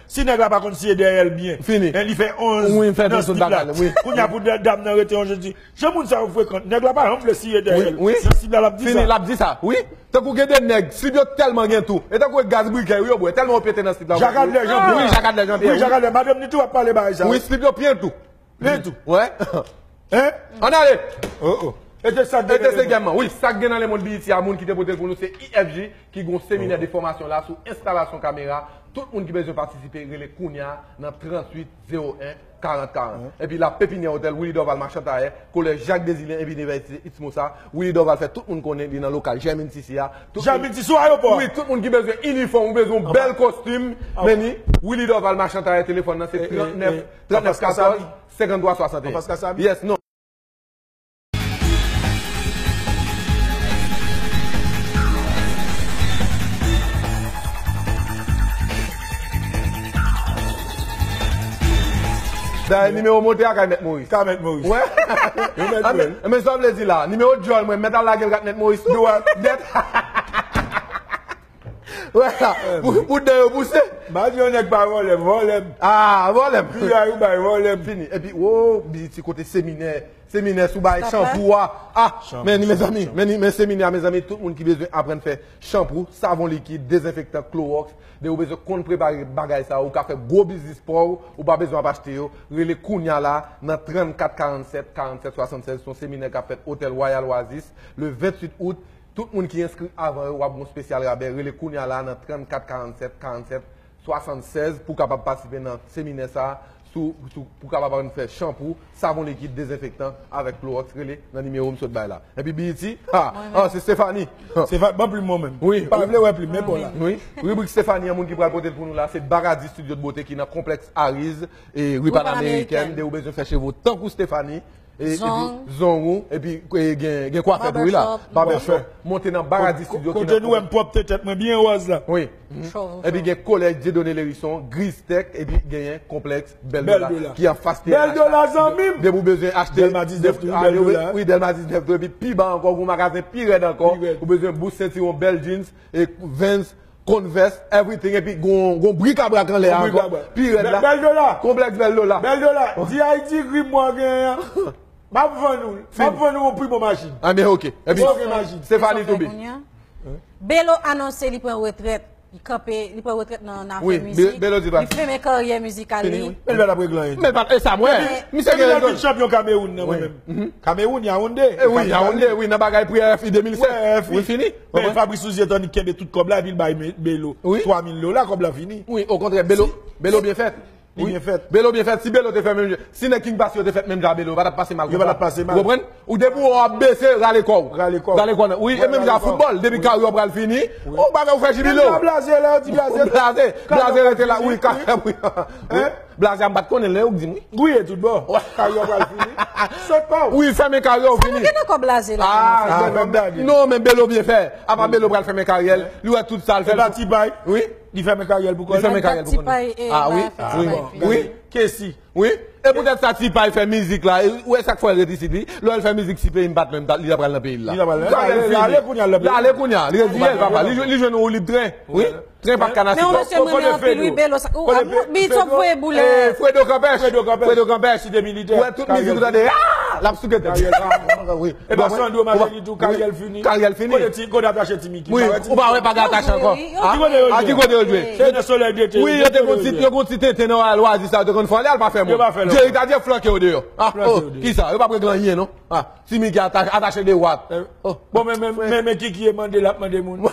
Si nèg la pa konn siye dèyè l byen, fini. Li fè onz nan slip la. Kounye a pou dam nan rete yon jan di, jan moun sa yo frekant, nèg la pa janm vle siye dèyè l. Wi, wi. Nan slip la, l ap di sa. Fini, l ap di sa. Wi. Tankou gen de nèg, slip yo tèlman gen tou. E tankou e gaz brikè, wi, yo bwè. Tèlman yo pete nan slip la. Jakadlè Janpyè. Wi, Jakadlè Janpyè. Wi, Jakadlè, madanm ni tou ap pale bagay sa. Wi, slip yo plen tou. Plen tou. Wè. Hein? Ann ale. O, o. E te sa k te gen nan lemonn. Wi, sa k gen nan lemonn B E T a, moun ki te pote l pou nou, se I F J, ki gen yon seminè de fòmasyon la sou enstalasyon kamera. Tout moun ki bezwen patisipe, rele kounye a nan tranntuit zewo en karant karant. Epi la, Pepinyè Otèl, Willy Dorval Machan Tayè, Kolèj Jacques Désilien epi Inivèsite Ismosa. Willy Dorval fè tout moun konnen li nan lokal Jèmin Sisi a. Jèmin Sisi, sou ayewopò a. Wi, tout moun ki bezwen inifòm, ou bezwen yon bèl kostim, men ni Willy Dorval Machan Tayè, telefòn nan se trannèf, trannèf katòz, senkanntwa swasanteyen. Yes, non. Dayè, nimewo montè a kay Mèt Moris. Ka Mèt Moris. Wè. Yo mèt wè. Men sa w vle di la, nimewo djòl mwen, mèt al lage l kat Mèt Moris tou. Dwat. Nèt. Wè la, pou, pou dan yo pouse. M pa di yon nèg pa vòlè m, vòlè m. Ah, vòlè m. Piyay ou bay, vòlè m. Fini. Epi, wo, B E T kote seminè, seminè sou bay chanpou a. Ah, men ni mezanmi, men ni, men seminè a, mezanmi, tout moun ki bezwen aprann fè chanpou, savon likid, dezenfektan, klowòks, de ou bezwen konn prepare bagay sa, ou ka fè gwo biznis pa w, ou pa bezwen ap achte yo. Rele kounya la nan trannkat karannsèt karannsèt swasannsèz, se yon seminè k ap fèt Otèl Royal Oasis, le venntuit out. Tout moun ki enskri avan yo, w ap gen yon espesyal rabè. Rele kounya la nan trannkat karannsèt karannsèt swasannsèz pou w kapab patisipe nan seminè sa a, sou, sou, pou w kapab aprann fè chanpou, savon likid, dezenfektan avèk klowòks. Rele nan nimewo m sot bay la. Epi B E T, ha, ah, se Stephanie. Stephanie, ban plim mwen menm. Wi. Pa vle wè plim, men bon la. Wi. Ribrik Stephanie, an moun ki pral pote l pou nou la, se Baradi Studio de Beauté ki nan konplèks Ariz, e ri Panamerikèn, de ou bezwen fè cheve w tankou Stephanie. E, epi zong ou, epi, e, gen, gen kwafè tou, wi la. Barbershop. Monte nan Baradi Studio ki kote nou wè m pwòpte tèt mwen byen wòz la. Wi. Epi gen kolèj Dieudonné Lhérisson, Griz Tech, epi genyen konplèks Bèl Dola ki anfas T N H la. Bèl Dola, zanmi m. Depi ou bezwen achte Dèlma diznèf tou, wi, Bèl Dola. Wi, Dèlma diznèf tou, epi pi ba ankò, gon magazen pi rèd ankò. Ou bezwen bous sentiwon, bèl jeans, e Vans, Converse, everything, epi gon, gon brikabrak anlè a ankò. Pi rèd la. Bèl Dola. Konplèks Bèl Dola. Bèl Dola, di Haiti Grim mwen genyen an. M ap vann ou l. M ap vann ou yon pi bon machin. Ah, men ok. Epi, Stephanie Toubé. Belo anonse li pran retrèt. Li kanpe, li pran retrèt nan, nan afè mizik. Belo di li fèmen karyè mizikal li. Belo pa t ap regle anyen. Men pa, e sa m wè. Misye gen rezon. Chanpyon Kamewoun nan mwen menm. Kamewoun, Yaoundé. E wi, Yaoundé, wi, nan bagay pri R F I de mil sèt. Wi, fini. Men Fabrice Souzier t annik kenbe tout kòb la, epi l bay Belo twa mil dola, kòb la fini. Wi, okontrè, Belo, Belo byen fèt. Li byen fèt. Belo byen fèt. Si Belo te fè menm jan, si nèg King Passy yo te fèt menm jan a Belo, yo pa t ap pase mal konsa. Yo pa t ap pase mal. Ou konprann? Ou depi w ap bese, rale kò w. Rale kò w. Rale kò w. Wi, e menm jan a foutbòl, depi karyè w pral fini, ou bagay ou fè jibile. Menm jan Blaze la, yo di Blaze. Blaze, Blaze rete la, wi, ka fè, wi. Blaze a m pa t konnen lè ou k di m, wi. Gouye tout bon. Karyè w pral fini. Sot pa w. Wi, fèmen karyè w fini. Sa nou gen nan kò Blaze la? Ah, non, men Belo byen fè. Apa Belo pral fèmen karyè l, li wè tout sa l fè. E pa Ti Pay? Wi. Li fèmen karyè l pou kò l. Li fèmen karyè l pou kò l. Ah, wi. Wi. Kesi. Wi. E poutèt sa Ti Pay fè mizik la. Ou wè sa k fè l ret isit, wi. Lè l fè mizik si peyi m pa t menm, li ta pral nan peyi l la. Li ta pral nan peyi l. Li ale kounye a, li ale kounye a. Li reziye l, papa. Li jwenn yon woulib tren. Wi. Tren pa t ka nan sitwon. Men yon mesye m renmen anpil, wi, Belo. Ou, ou, Bito voye boulè. Fredo Kanpèch. Fredo Kanpèch. Fredo Kanpèch. Site Militè. Ou wè tout mizik ou tande, ah, l ap souke tèt. Wi. E pa Sandro Martelly tou, karyè l fini. Karyè l fini. Kote ti, kote atache Ti Miki? Wi, ou pa wè pa gen atache ankò. Ki kote yo jwe? Ki kote yo jwe? Se nan Solèy Dete. Wi, yo te gon ti, yo gon ti tenten nan Royal Oasis sa, yo te konn fè anlè, al pa fè moun. Jerry Cadier flanke yo deyò. Ah, oh, kisa? Yo p ap regle anyen, non. Ah, Ti Miki atache, atache de wat. Bon, men, men, men, men Kiki e mande, l ap mande moun.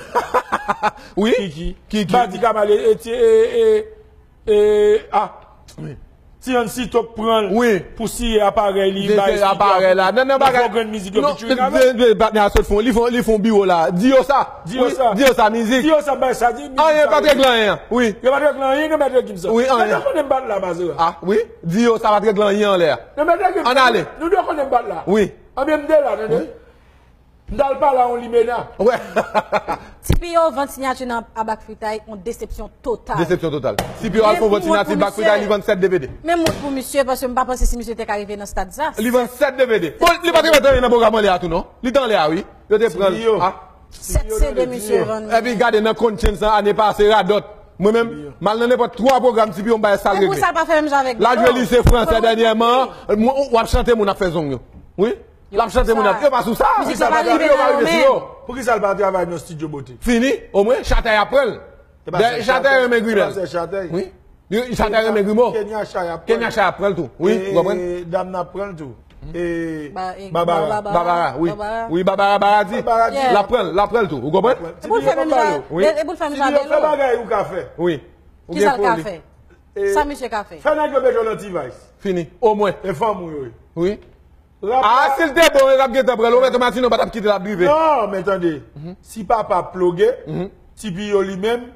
Wi. Kiki. Kiki. Badi Kamal e, e, e, e, ah. Ti Ann Sito k pran l pou siye aparèy li, bay aparèy la. Nan, nan bagay. Nan fò grenn mizik yo pitching avè l. Patnè a sot fon, li fon, li fon biwo la. Di yo sa. Di yo sa. Di yo sa, mizik. Di yo sa, bay sa, di mizik. Anyen pa t regle anyen. Wi. Yo pa t regle anyen, yo pa t regle sa. Wi, anyen. Yo konnen m pa t la, Mazora. Ah, wi. Di yo sa pa t regle anyen anlè a. Ann ale. Nou dwe konnen m pa t la. Wi. Anben m te la, tande. M t al pale a yon limena. Wè. T P O vann siyati nan a Back Freestyle, yon desepsyon total. Desepsyon total. T P O al fè yon vann siyati Back Freestyle, li vann sèt D V D. Men wont pou misye, paske m pa panse si misye te ka rive nan stad sa. Li vann sèt D V D. Bon, li pa t remèt anyen nan pwogram anlè a tou, non. Li t anlè a, wi. Yo te pran l. Ah. Sèt C D misye vann. Epi gade nan Konchens lan ane pase, radòt. Mwen menm, m al nan nenpòt twa pwogram, T P O m bay sa l regle. L al jwe lise fransè dènyèman, w ap chante moun ap fè zong yo. Wi. L ap chante moun ap, yo pa sou sa. Mizik sa pa rive nan yo men. Poukisa l pa travay nan studio bote? Fini, omwen, Chatèy ap pran l. Chatèy renmen grimèl. Wi. Chatèy renmen grimo. Kenya Chay ap pran l. Kenya Chay ap pran l tou. Wi, ou konprann? Dam nan ap pran l tou. E Babara. Babara, wi. Wi, Babara Baradi. L ap pran l, l ap pran l tou. Ou konprann? E pou l fè menm jan, e pou l fè menm jan Belo. Fè bagay ou ka fè. Wi. Kisa l ka fè? Sa misye ka fè? Fè nèg yo mete w nan T-Vice. Fini. Omwen. E fanm ou yo ye. Wi. Ah, si l te bon, yo t ap gentan pran l. Roberto Martino pa t ap kite l ap drive. Non, men tande. Si papa ploge, T P O li menm,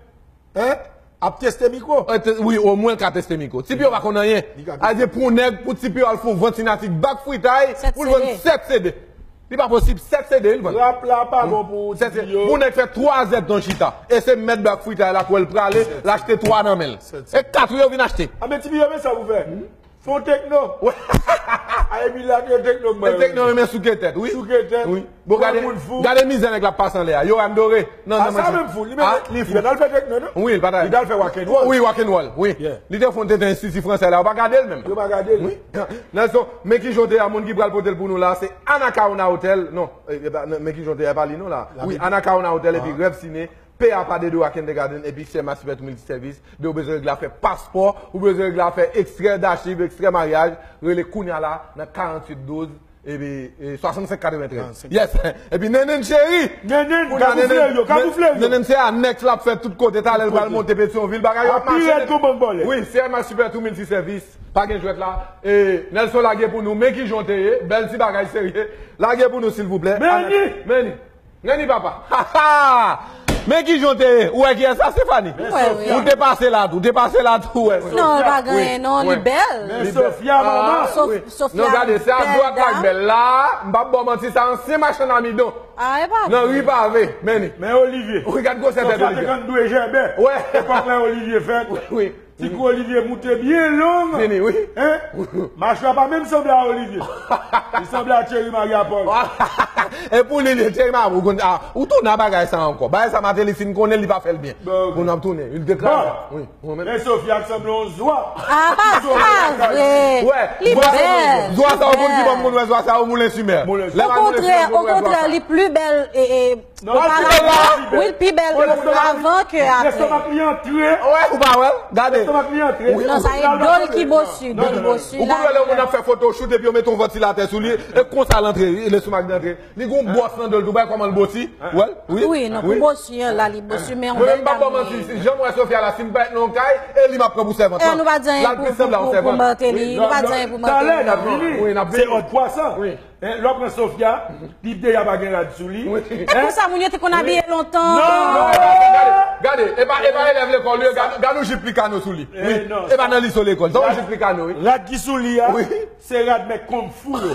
en, ap teste mikwo. Wi, omwen l ka teste mikwo. T P O pa konn anyen. Li ka teste. Adye pou nèg, pou T P O al fè yon vann siyati Back Freestyle, pou l vann sèt C D. Li pa posib, sèt C D, wi, l vann. Rap la pa bon pou T P O. Pou nèg fè twa zèd nan chita. E se mèt Back Freestyle la k wè l prale, l achte twa nan men l. E kat wi yo vin achte. A men T P O, men sa pou fè. Fon tekno. A epi la yo tekno mwen. Tekno renmen souke tèt, wi. Souke tèt. Wi. Bon, gade, gade mizè nèg la pase anlè a. Yohan Doré. Non, non, sa menm fou. Li menm li fou. Li al fè tekno, non? Wi, li pa ta. Li al fè rock and roll. Wi, rock and roll, wi. Li te fon tete enstiti fransè la. Ou pa gade l menm. Yo pa gade l. Wi. Nelson, men ki jan te a moun ki pral pote l pou nou la, se Anacaona Hotel. Non, men ki jan te a pa li non la. Wi, Anacaona Hotel epi Rev Ciné. P A pa de dwa Kindergarten epi Sè Masipè tou miltisèvis. De ou bezwen regle afè paspò, ou bezwen regle afè ekstrè dachiv, ekstrè maryaj, rele kounya la nan karanntuit douz epi swasannsenk katreventrèz. Yes. Epi Nenen cheri. Nenen kamoufle yo, kamoufle yo. Nenen se anèks l ap fè tout kote, talè l pral monte Petyonvil, bagay yo ap mache. Wi, Sè Masipè tou miltisèvis. Pa gen jwèt la. Nelson, lage pou nou men ki jan te ye, bèl ti bagay serye. Lage pou nou silvouplè. Meni. Meni. Neni papa. Ha, ha! Men ki jan w te ye. Ou wè kiyès sa, Stéphanie? Ou te pase la tou, ou te pase la tou, ou wè. Non, li pa genyen non, li bèl. Men Sofia, manman. Sof- Sofia. Non, gade, se a dwat la k bèl la. M p ap ba w manti, sa ansyen machann amidon. Nan ri pave, men li. Men Olivier. Wi, gad gwosè tèt Olivier. Sofia te konn dwe jèbè. Epòk la Olivier fèt. Wi. Ti kou Olivier moute byen long. Fini, wi. Hein? Machwa pa menm sanble a Olivier. Li sanble a Thierry Marie Paul. E pou li, li Thierry Marie, ou konn, ah, ou tounen a bagay sa ankò. Bagay sa Martelly fin konnen li pa fè l byen. Bon, ok. Pou n ap tounen, li deklare. Bon. Wi. Men Sofia k sanble yon zwa. Ah, pa, pa vre. Li bèl. Zwa sa, ou konn ki bò moun wè zwa sa, ou Moulen Simè. Okontrè, okontrè, li pli bèl e, e, Oparavan, wi, l pi bèl avan ke apre. Lestomak li antre. Wè, ou pa wè l? Gade. Lestomak li antre. Non, sa e do l ki bosi, do l bosi. Ou konn wè lè yon moun ap fè photoshoot epi yo mete yon vantilatè sou li, e konsa l antre, lestomak li antre. Li gen yon bòs nan do l tou, bay kòman l bosi. Wè l? Wi. Wi, non, pou bosi an la, li bosi, men yon bèl dam li ye. Mwen menm m p ap ba w manti, si jan m wè Sofia la, si m pa ret nan yon kay, e li m ap pran pou sèvant lan. E nou pa di anyen pou, pou, pou Martelly, nou pa di anyen pou Martelly. Talè n ap vini. Wi, n ap vini. Se òd kwasan. Wi. Hein, lè w pran Sofia, li deja pa gen rad sou li. Wi. Hein? Konsa moun yo te konn abiye lontan. Non, non, gade, gade, e pa, e pa elèv lekòl yo, gade, gade yon jip Plicano sou li. Wi, e pa nan liso lekòl, se yon jip Plicano, wi. Rad ki sou li a, se rad mèt kung fu yo.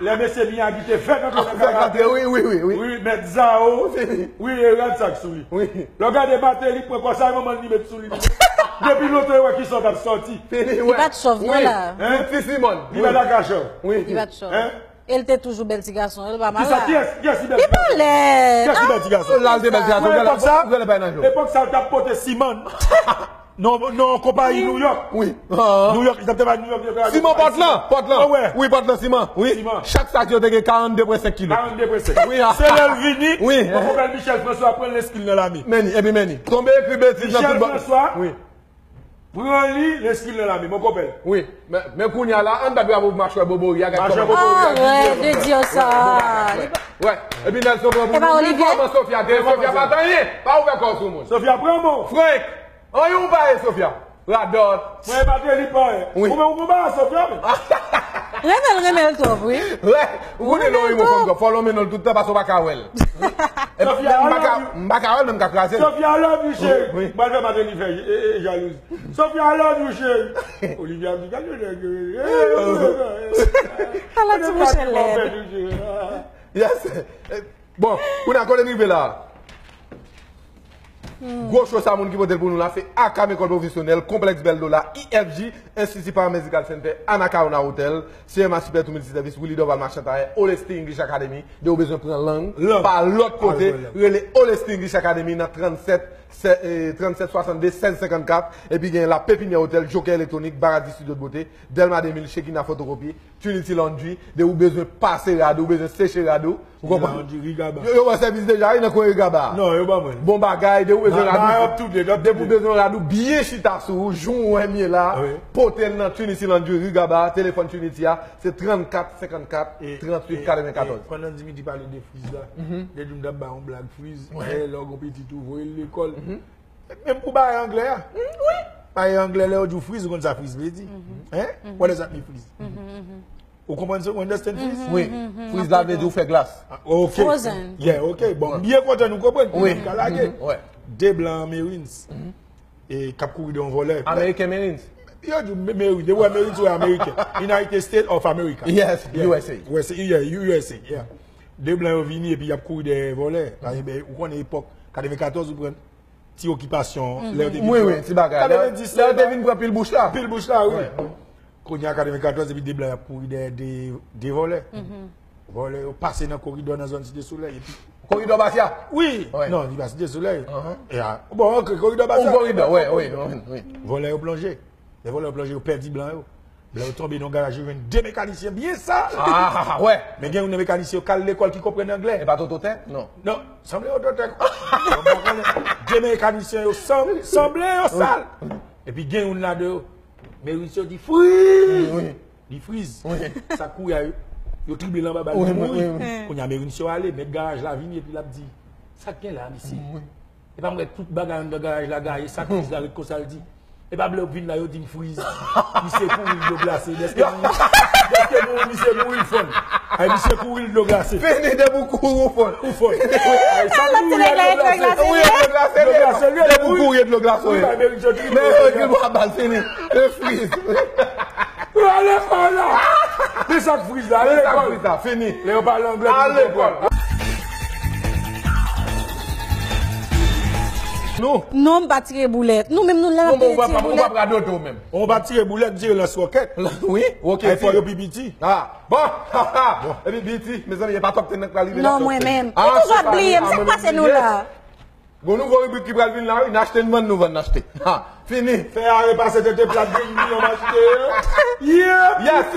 Lè mesye Miyagi te fèk antre nan karate. Wi, wi, wi, wi. Wi, mèt Zao. Wi, e rad sa k sou li. Wi. Lè w gade Martelly, pran kò sa, manman li met sou li. Depi lontan, yo wè ki sa w t ap sòti. Li pa t chòv, non, la. Hein? Ti Simone. Li pa t chòv. Wi. Li pa t chòv. Hein? E l te toujou bèl ti gason, e l pa mal la. Kiyès, kiyès ki bèl ti gason? Li pa lèd. Kiyès ki bèl ti gason? La, l te bèl ti gason. Epòk sa, epòk sa, l t ap pote siman. Non, non, konpayi New York. Wi. New York, li t ap travay New York, li t ap travay. Siman Pòtlan, Pòtlan. Wi, Pòtlan siman. Wi. Chak sak yo te gen karannde pwen senk kilo. Karannde pwen senk. Wi. Se lè l vini, wi, mon konpè Michel François pran l, enskri l nan lame. Men li, epi men li. Tonbe ekri betiz nan tout bò. Michel François. Wi. Pran li, enskri l nan lame, mon konpè. Wi, men, men kounye a la, ann bat bravo pou machwè Bobori a, gad kòman. Machwè Bobori a. Arrête de dire ça. Wè, epi Nelson pran pou nou. Wi, kòman Sofia te, Sofia pa t anyen, pa ouvè kò w sou moun. Sofia pran mò. Frank, anyen ou pa ye, Sofia. Radòt. Mwen pa te li pa ye. Wi. Ou menm ou konn ba Sofia, men. Renmen l, renmen l twòp, wi. Wè, ou konnen lè w renmen w fanm twòp, fò w lonmen non l tout tan, paske w pa ka wè l. Sofia, m pa ka, m pa ka wè l, men m ka kraze l. Sofia, I love you, cheri. Wi. M pral fè Martelly fè, e, e, jalouzi. Sofia, I love you, cheri. Olivia ap di, "Gade nèg yo." Ala ti mouche lèd. Yes. Bon, kounye a, kote n rive la? Gwo cho sa, moun ki pote l pou nou la, se Akam Ekòl Pwofesyonèl, Konplèks Bèl Dola, I F G, Enstiti Paramedical Center, Anacaona Hotel, C M A Super Two Multisèvis, Willy Dorval Machantaye, Olesty English Academy, de ou bezwen pran lang pa lòt kote, rele Olesty English Academy nan trannsèt, se, eh, trannsèt swasannde, sèz senkannkat, epi gen La Pépinière Hotel, Joker Electronic, Baradi Studio de Beauté, Delma de mil, Shekina Photocopie, Trinity Laundry, de ou bezwen pase rad ou, bezwen seche rad ou, ou konprann? Yo, yo ba w sèvis deja, wi, nan kwen Rigaba. Non, yo ba mwen. Bon bagay, de ou bezwen rad ou. Depi ou bezwen rad ou byen chita sou ou, jan w wè m ye la, pote l nan Trinity Laundry, Rigaba, telefòn Trinity a, se trannkat senkannkat, tranntuit katrevenkatòz. Pandan Dimitri pale de friz la, de di m t ap bay yon blag friz, lè w gon pitit ou voye l lekòl. Menm pou bagay anglè a. Wi. Bagay anglè, lè yo di w friz, ou konn sa friz vle di. Hein? What does that mean, friz? Ou konprann sa? Ou understand friz? Wi. Friz la vle di ou fè glas. Ah, ok. Frozen. Yeah, ok. Bon, m byen kontan nou konprann. Wi. Nou ka lage. De blan an Marines. E k ap kouri de yon vòlè. American Marines. Yo di w Marines. Yo di w Marines, ou wè American. United States of America. Yes, U S A. U S A, yeah, U S A, yeah. De blan yo vini epi y ap kouri dèyè vòlè. Paske, ben, ou konnen epòk katrevenkatòz, ou pran ti okipasyon, lè yo te vin pran. Wi, wi, ti bagay. Lè yo te vin pran pil bouch la. Pil bouch la, wi. Kounye a katrevenkatòz epi de blan y ap kouri dèyè de, de vòlè. Vòlè yo pase nan koridò nan zòn Site Solèy epi Koridò Basya. Wi. Non, li pa Site Solèy. Bon, ok, koridò Basya. Koridò, wi, wi, wi. Vòlè yo plonje. Lè vòlè yo plonje, yo pèdi blan yo. Blan yo tonbe nan garaj, yo jwenn de mekanisyen byen sal. Ah, wè. Men gen youn nan mekanisyen yo k al lekòl ki konprann anglè. E pa Tototè? Non. Non, sanble yo Tototè. De mekanisyen yo sanble yo sal. Epi gen youn ladan yo. Merinisye yo di friz! Li friz. Sa k kouri a yo, yo trible l anba bal, li mouri. Kounye a Merinisye yo ale, mèt garaj la vini epi l ap di, sa k gen la, mesye? E pa m wè tout bagay anndan garaj la gaye, sa k friz la ret konsa, l di. E pa blan yo vin la, yo di m friz. Misye kouri dlo glase, dèske mouri, dèske mouri, misye mouri l fonn. Ay, misye kouri l dlo glase. Fini, depi w kouri w fonn. Ou fonn. Ay, sa mouri a dlo glase. Wi, dlo glase. Dlo glase, wi. Depi w kouri dlo glase, wi. Men yo di w ap ba l fini. E friz. Wi, ale lekòl la. Men sa k friz la, ale lekòl. Fini. Lè yo pale anglè, tout moun konprann. Nou. Non, m pa tire boulèt. Nou menm nou la n ap tire boulèt. Ou pa radote w menm. Ou pa tire boulèt, m tire lans wòkèt. Wi, wòkèt. Ay fò yo pi piti. Ah, bon. Epi piti, mezanmi, e pa Top Ten nan k pral rive la. Non, mwen menm. Ou toujou ap bliye m, sa k pase nou la? Gon nouvo ribrik ki pral vin la wi, n achte n vann, nou vann n achte. Ha, fini. Fè a repase tete plat, vin vin yon mache. Yeah, yes.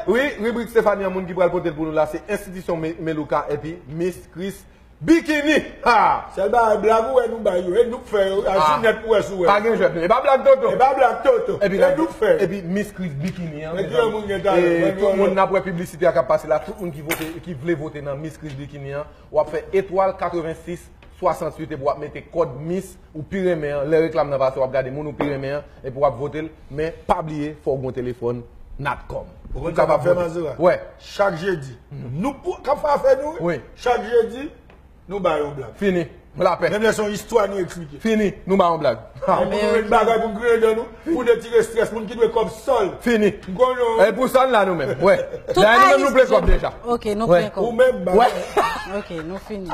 Wi, ribrik Stefani an, moun ki pral pote l pou nou la se enstitisyon Melouka epi Miss Chris Bikini. Ha. Sèl bagay blag ou wè nou bay yo, e nou k fè yo, a Jinèt pou wè si w wè. Pa gen jwèt non, e pa blag Toto. E pa blag Toto, e nou k fè. Epi Miss Chris Bikini an, tout moun n ap wè piblisite a k ap pase la, tout moun ki vote, ki vle vote nan Miss Chris Bikini an, w ap fè etwal katrevensis swasanntuit epi w ap mete kòd Miss ou pi renmen an. Lè reklam nan pase, w ap gade moun ou pi renmen an epi w ap vote l. Men pa bliye, fò w gen yon telefòn Natcom pou w kapab vote. Wè. Chak jedi. Nou k ap fè afè nou wi. Chak jedi, nou ba yo blag. Fini. Lapè. Menm lè se yon istwa nou eksplike. Fini. Nou ba yo blag. Pou nou jwenn bagay pou n griyen dan nou, pou n retire estrès, moun ki dwe kòb sòl. Fini. M konnen w. E pou sa n la nou menm. Wè. Dayè nou menm nou plen kòb deja. Ok, nou plen kòb. Ou menm ba. Ok, nou fini.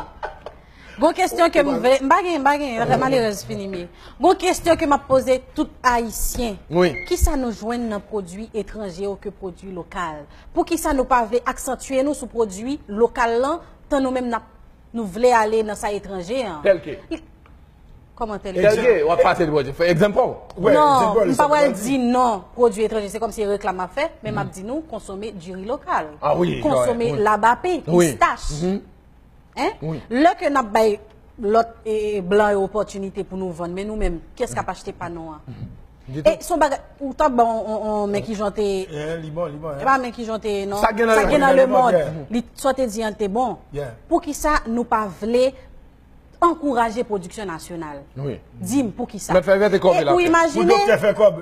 Gon kesyon ke m vle, m pa gen, m pa gen, malerèz fini m ye. Gon kesyon ke m ap poze tout ayisyen. Wi. Kisa nou jwenn nan pwodui etranje yo ke pwodui lokal? Poukisa nou pa vle aksantye nou sou pwodui lokal lan, tan nou menm n ap, nou vle ale nan sa etranje an? Tèlke. Kòman tèlke? Tèlke, w ap pase pwodui. Fè egzanp pa w. Non, m pa pral di non pwodui etranje, se kòmsi e reklam m ap fè, men m ap di nou konsome diri lokal. Konsome labapen, pistach. Hein? Lè ke n ap bay lòt blan yo opòtinite pou nou vann, men nou menm, kiyès k ap achte pa nou an? E se yon bagay, ou t ap ban yon men kijan w te. E pa men kijan w te ye non. Sa k gen nan lemond. Li sa w te di an te bon. Poukisa nou pa vle ankouraje pwodiksyon nasyonal? Di m poukisa. Mèt fè vèt e kòb la. E pou imajine. Pou doktè fè kòb.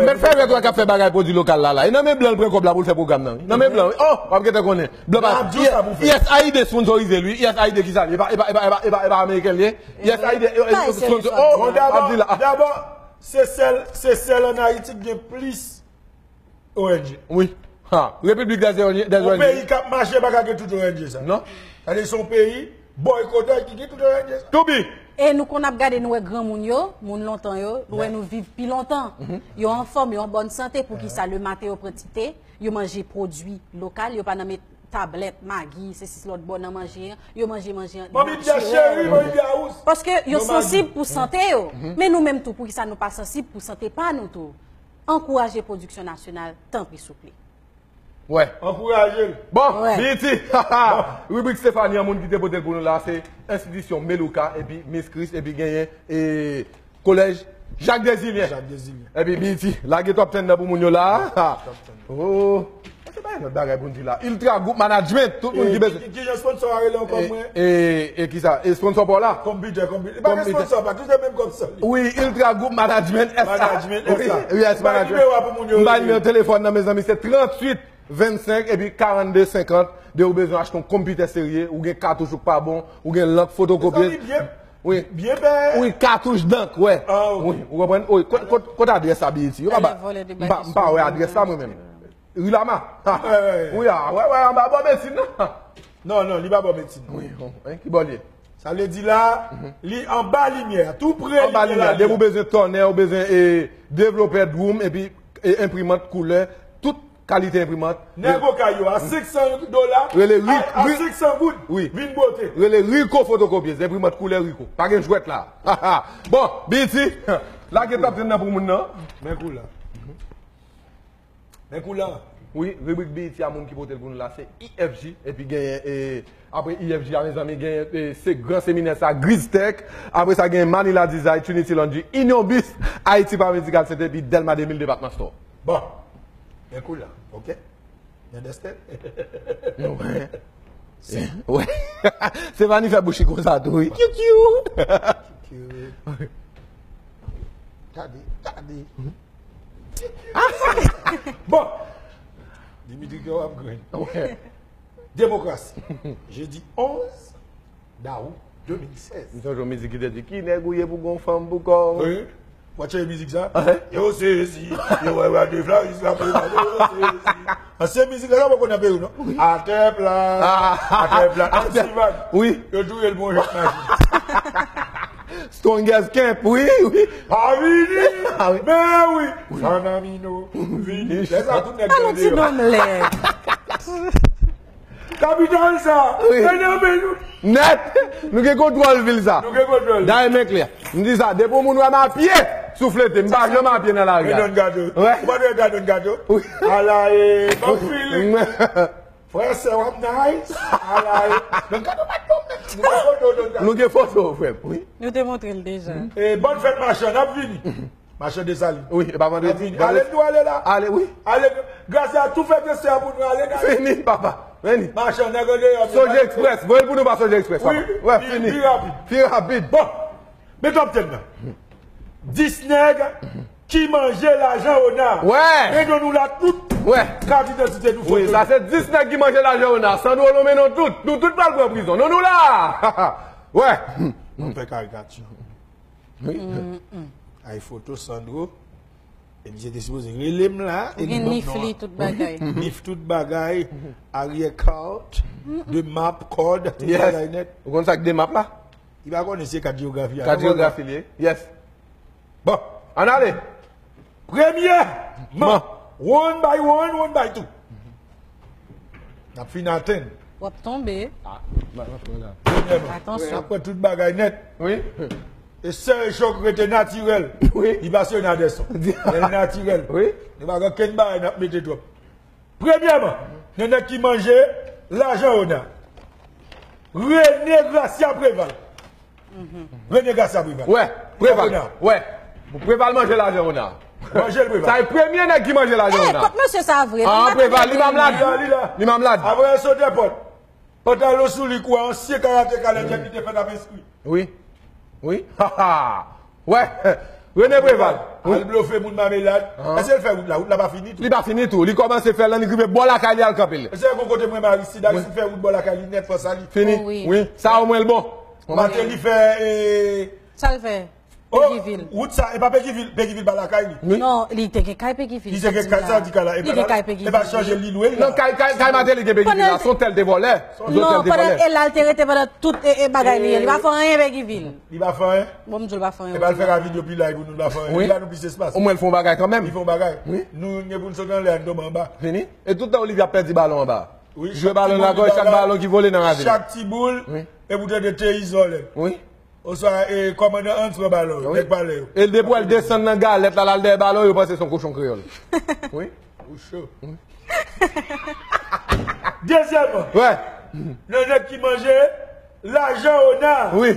Mèt fè vèt wè k ap fè bagay pwodui lokal la la. E nan men blan l pran kòb la pou l fè pwogram nan wi. Nan men blan wi. Oh, w ap gentan konnen. Blan pa. USAID sponsorize l wi. USAID kisa l ye? E pa, e pa, e pa, e pa, e pa ameriken l ye? USAID sponsor. Oh, Abdila. Dabò, se sèl, se sèl ann Ayiti k gen plis ONG. Wi. Ha, Repiblik dèz ONG. Yon peyi k ap mache pa ka gen tout ONG sa. Non. Gade se yon peyi boykotè ki gen tout ONG sa. Toubi. E nou konn ap gade, nou wè granmoun yo, moun lontan yo, nou wè nou viv pi lontan. Yo anfòm, yo an bòn sante, poukisa lematen yo pran ti te, yo manje pwodui lokal, yo pa nan met tablèt, magi, sesi lòt bò nan manje an, yo manje manje an. Manmi Pyè cheri, manmi Pyè wous. Paske yo sansib pou sante yo. Men nou menm tou, poukisa nou pa sansib pou sante pa nou tou? Ankouraje pwodiksyon nasyonal, tanpri souple. Wè. Ankouraje l. Bon, Biti. Ribrik Stefani an, moun ki te pote l pou nou la, se enstitisyon Melouka, epi Miss Chris, epi genyen e, kolèj Jacques Desilien. Jacques Desilien. Epi Biti, lage top ten nan pou moun yo la. Oh. Se pa yon lòt bagay pou n di la. Ultra Group Management, tout moun ki bezwen. Ki jan sponsor a rele ankò mwen? E, e kisa? E sponsor pa w la? Konpitè, konpitè. E pa gen sponsor, pa tout se menm kòb sòl. Wi, Ultra Group Management S A. Management S A. Wi, yes, management. M bay nimewo telefòn nan, mezanmi, se tranntuit vennsenk epi karannde senkant. De ou bezwen achte yon konpitè serye, ou gen katouch ou k pa bon, ou gen lank fotokopyez. Wi. Byen fè. Wi, katouch dank, wè. Ah, ok. Wi, ou konprann? Wi, kot, kot, kot adrès la, Biti? Yo pa ba. M pa, m pa wè adrès la, mwen menm. Ri Lama. Wi, a, wè, wè, anba bò medsin nan. Non, non, li pa bò medsin nan. Wi, en, ki bò l ye? Sa vle di la, li anba limyè a, tou pre limyè la. Anba limyè a, depi ou bezwen tònè, ou bezwen, e, devlopè, dwoum, epi, e, enprimant, koulè, tout kalite enprimant. Nèg Okay yo a senk san dola, rele a, a senk san goud, wi, vin bwote. Rele Rico Photocopies, enprimant koulè Rico. Pa gen jwèt la. Bon, B E T, lage top ten nan pou moun nan. Men kou la. Men kou la. Wi, ribrik B E T a moun ki pote l pou nou la, se I F G, epi genyen, e, apre I F G a, mezanmi, genyen, e, se gran seminè sa, Griz Tech, apre sa genyen Manila Design, Trinity Laundry, Union Bis, Haiti Paramedical Center, epi Delma de mil Department Store. Bon, men kou la, ok? You understand? Wi. Wi. Stefani fè bouch li konsa tou, wi. Kiu, kiu. Kiu, kiu. Gade, gade. Bon. Dimitri, kè w ap grenn. Wi. Demokrasi. Jedi onz dawou de mil sèz. M sonje yon mizik ki te di, "Ki nèg ou ye pou gon fanm pou kò w?" Wi. Watch mizik sa. Yo sezi, yo wè Rade Flaris la prevale, yo sezi. Ansyen mizik la, sa poko nan peyi w, non? Atè plat, atè plat, atè plat. Wi. Yo touye l pou yon jèt maji. Strongest Camp, wi, wi. Pa vini, men wi. Sanamino, vini. Lè sa tout nèg tande yo. Kapital sa, wi. Men nan men nou. Nèt, nou gen kontwòl vil sa. Nou gen kontwòl. Dayè men klè. M di sa, depi yon moun wè m a pye, souflete, m pa janm a pye nan lari a. Gadon gato. Wi. Ou pa dwe gadon gato. Wi. Ala e, bon feeling. Frè, sè w ap nice. Ala e. Don Gato pa t bon menm. Nou gen foto, Don Gato. Nou gen foto, frè m. Wi. Nou te montre l deja. E, bòn fèt machann, n ap vini. Machann Desalin. Wi, e pa vandredi. Ale, nou ale la. Ale, wi. Ale, Gracia tou fè desè pou nou ale, guys. Fini, papa. Vini. Machann, nèg deyò. Soje Express. Voye l pou nou pa Soje Express, papa. Wi, wi, fini. Pi rapid. Pi rapid. Bon, men top ten nan. Dis nèg ki manje lajan Ona. Wè. Men nou la tout. Wè. Kat idantite nou, foto. Wi, sa se dis nèg ki manje lajan Ona. Sandro lonmen nou tout. Nou tout pral pran prizon. Nou, nou la. Wè. Nou fè karikati. Wi. Ay foto Sandro. E misye te sipoze rele m la. Ou gen nif li tout bagay. Nif tout bagay. Arrière carte, de map, kòd, tout bagay nèt. Ou konn sa k de map la? Li pa konnen se kat jewografi a. Kat jewografi li ye. Yes. Bon, ann ale. Premyèman, one by one, one by two. N ap fin atenn. W ap tonbe. Premyèman. Atansyon. N ap pran tout bagay nèt. Wi. E sèl chòk rete natirèl. Wi. Li pa se yon adèson. Li natirèl. Wi. Nou pa gen kenn bagay n ap mete twòp. Premyèman, nan nèg ki manje lajan Ona, Rene Gracia Preval. Rene Gracia Preval. Wè, Preval. Wè. Preval manje lajan Ona. Manje l, Preval. Sa e premye nèg ki manje lajan Ona. Kot mesye sa vre? Ah, Preval, li pa malad. Li malad. Apre l sote pòt. Pantalon sou li kou a ansyen karateka lè nèg li te fèt ap enskri. Wi. Wi. Ha, ha. Wè. Rene Preval. Al blofe moun Mamelad. Èske l fè wout la? Wout la pa fini tou. Li pa fini tou. Li kòmanse fè l, li rive bò lakay li al kanpe l. Èske gon kote mwen Aristid, Aristid fè wout bò lakay li nèt fò sa li? Fini. Wi. Sa omwen l bon. Mateli fè, e, sa l fè? Pegivil. Wout sa, e pa Pegivil, Pegivil pa lakay li. Non, li te gen kay Pegivil. Li te gen kay sa di ka la. Li gen kay Pegivil. E pa chanje li lwe li la. Non, kay, kay, kay Mateli gen Pegivil la. Son tèl te vòlè. Non, pandan e la l te rete pandan tout e, e bagay li ye. Li pa fè anyen Pegivil. Li pa fè anyen. Bon, m di l pa fè anyen. E pa l fè ravin yo pi laj pou nou, l pa fè anyen. Wi. Li ba nou plis espas. Omwen l fè yon bagay kanmenm. Li fè yon bagay. Wi. Nou gen pou n sot anlè, n tonbe anba. Fini. E tout tan Olivier ap pèdi balon anba. Wi, jwe balon lakòz, chak balon ki vole nan ravin. Chak ti boul, wi, e pou tande te izole. Wi. Oswa, e, kòmandan Hans pran balon yo, nèg palè yo. E l depi w wè l desann nan galèt la, l al dèyè balon, yo panse se yon kochon kreyòl. Wi. Ou cho. Dezyèmman, wè, nan nèg ki manje lajan Ona. Wi.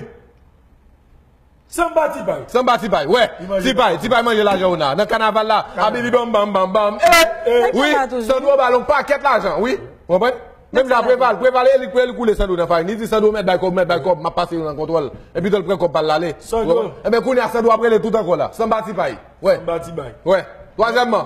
Sanba Tipay. Sanba Tipay, wè. Tipay, Tipay manje lajan Ona. Nan kanaval la, abili bam, bam, bam, bam. E, wi, Sandro ba l yon pakèt lajan, wi. Ou konprann? Menm jan Preval, Preval, e li, e li koule Sandro nan farin. Li di Sandro mèt bay kòb, mèt bay kòb, m ap pase yo nan kontwòl. Epi l pran kòb pa l ale. Sandro. Ebyen, kounye a Sandro ap rele tout ankò la. Sanba Tipay. Wè. Sanba Tipay. Wè. Twazyèmman.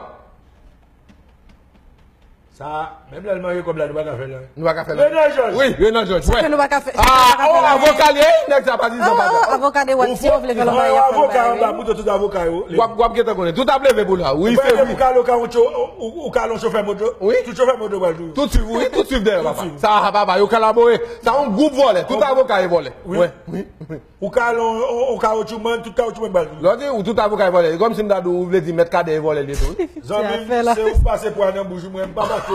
Sa, menm lè l manje kòb la, nou pa ka fè l, non. Nou pa ka fè l. Renan Georges. Wi, Renan Georges, wè. Sa ke nou pa ka fè, ah, nou pa ka fè la, avoka li ye, nèg sa pa di sa. Oh, avoka de wòt, si yo vle fè l anba, y ap fè l anba. Avoka anba, pou tout avoka yo. W ap, w ap gentan konnen. Tout ap leve pou la. Wi, se wi. Ou ka lon chofè moto. Wi. Tout chofè moto pral tou. Tout swiv, wi, tout swiv dèyè, papa. Sa, papa, yo kalabore. Sa yon gwoup vòlè. Tout avoka e vòlè. Wi. Wi, wi. Ou ka lon, ou, ou kawotchoumann, tout kawotchoumann pral tou. Lè w di ou tout avoka e vòlè. E kòmsi m ta di w, ou vle di mèt Kadè e vòlè li tou. Zanmi m, se ou k pase pwa nan bouch ou, mwen, m pa pase.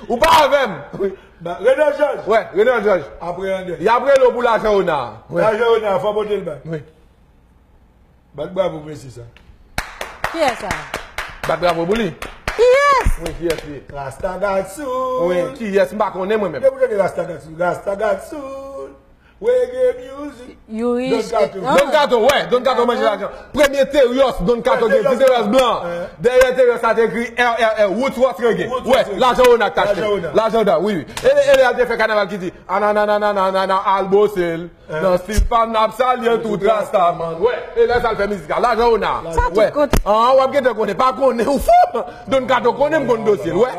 Ou pa avè m. Wi. Renan Georges. Wè, Renan Georges. Apre André. Y ap rele w pou lajan Ona. Wè. Lajan Ona, fò pote l bay. Wi. Bat bravo pou mesye sa. Kiyès sa? Bat bravo pou li. Kiyès? Wi, kiyès li ye? Rasta Gadson. Wi, kiyès? M pa konnen mwen menm. Depi w tande Rasta Gadson, Rasta Gadson. Reggae music. Youri, Don Kato. Don Kato, wè, Don Kato manje lajan. Premye Terios, Don Kato gen ti Terios blan. Dèyè Terios la te ekri R R R, Roots Ross Reggae. Wè, lajan Ona k t achte. Lajan Ona, wi, wi. E, e, e, al te fè kanaval ki di, ananananananana, al bosel. Nan stil pa m, n ap salye tout Rastaman. Wè, e lè sa l fè mizik la, lajan Ona. Sa tout kote. An, w ap gentan konnen, pa konnen, ou fou. Don Kato konnen m konn dosye l, wè.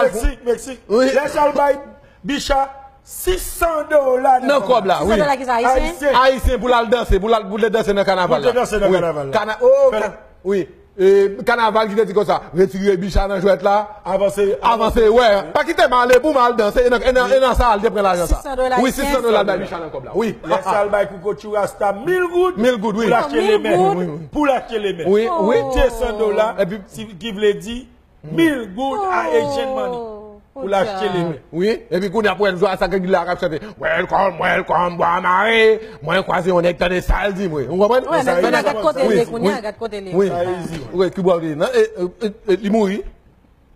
Meksik, Meksik. Lè sa l bay Bicha sis san dola nan kòb la, wi. Sis san dola ki sa, ayisyen? Ayisyen pou l al danse, pou l al, pou l te danse nan kanaval la. Pou l te danse nan kanaval la. Kana-, oh, ka-, wi. E, kanaval ki te di konsa, retire Bicha nan jwèt la. Avanse, avanse, wè. Pa kite m ale pou m al danse, e nan, e nan, e nan sa l te pran lajan sa. Sis san dola. Wi, sis san dola l bay Bicha nan kòb la, wi. Lè sa l bay Koukotchou Rasta mil goud. Mil goud, wi. Pou l achte lemè. Wi, wi. Pou l achte lemè. Wi, wi. De san dola, epi ki vle di, mil goud Haitian money pou l achte lemè. Wi, epi kounye a pou wè l jwe a sa ke gila k ap chante, welcome, welcome, bwa mare. Mwen kwaze yon nèg, tande sa l di mwen. Ou konprann? Wè, men kounye a gad kote l ye, kounye a gad kote l ye. Wi, wi. Wi, Cuba te nan, e, e, e, li mouri.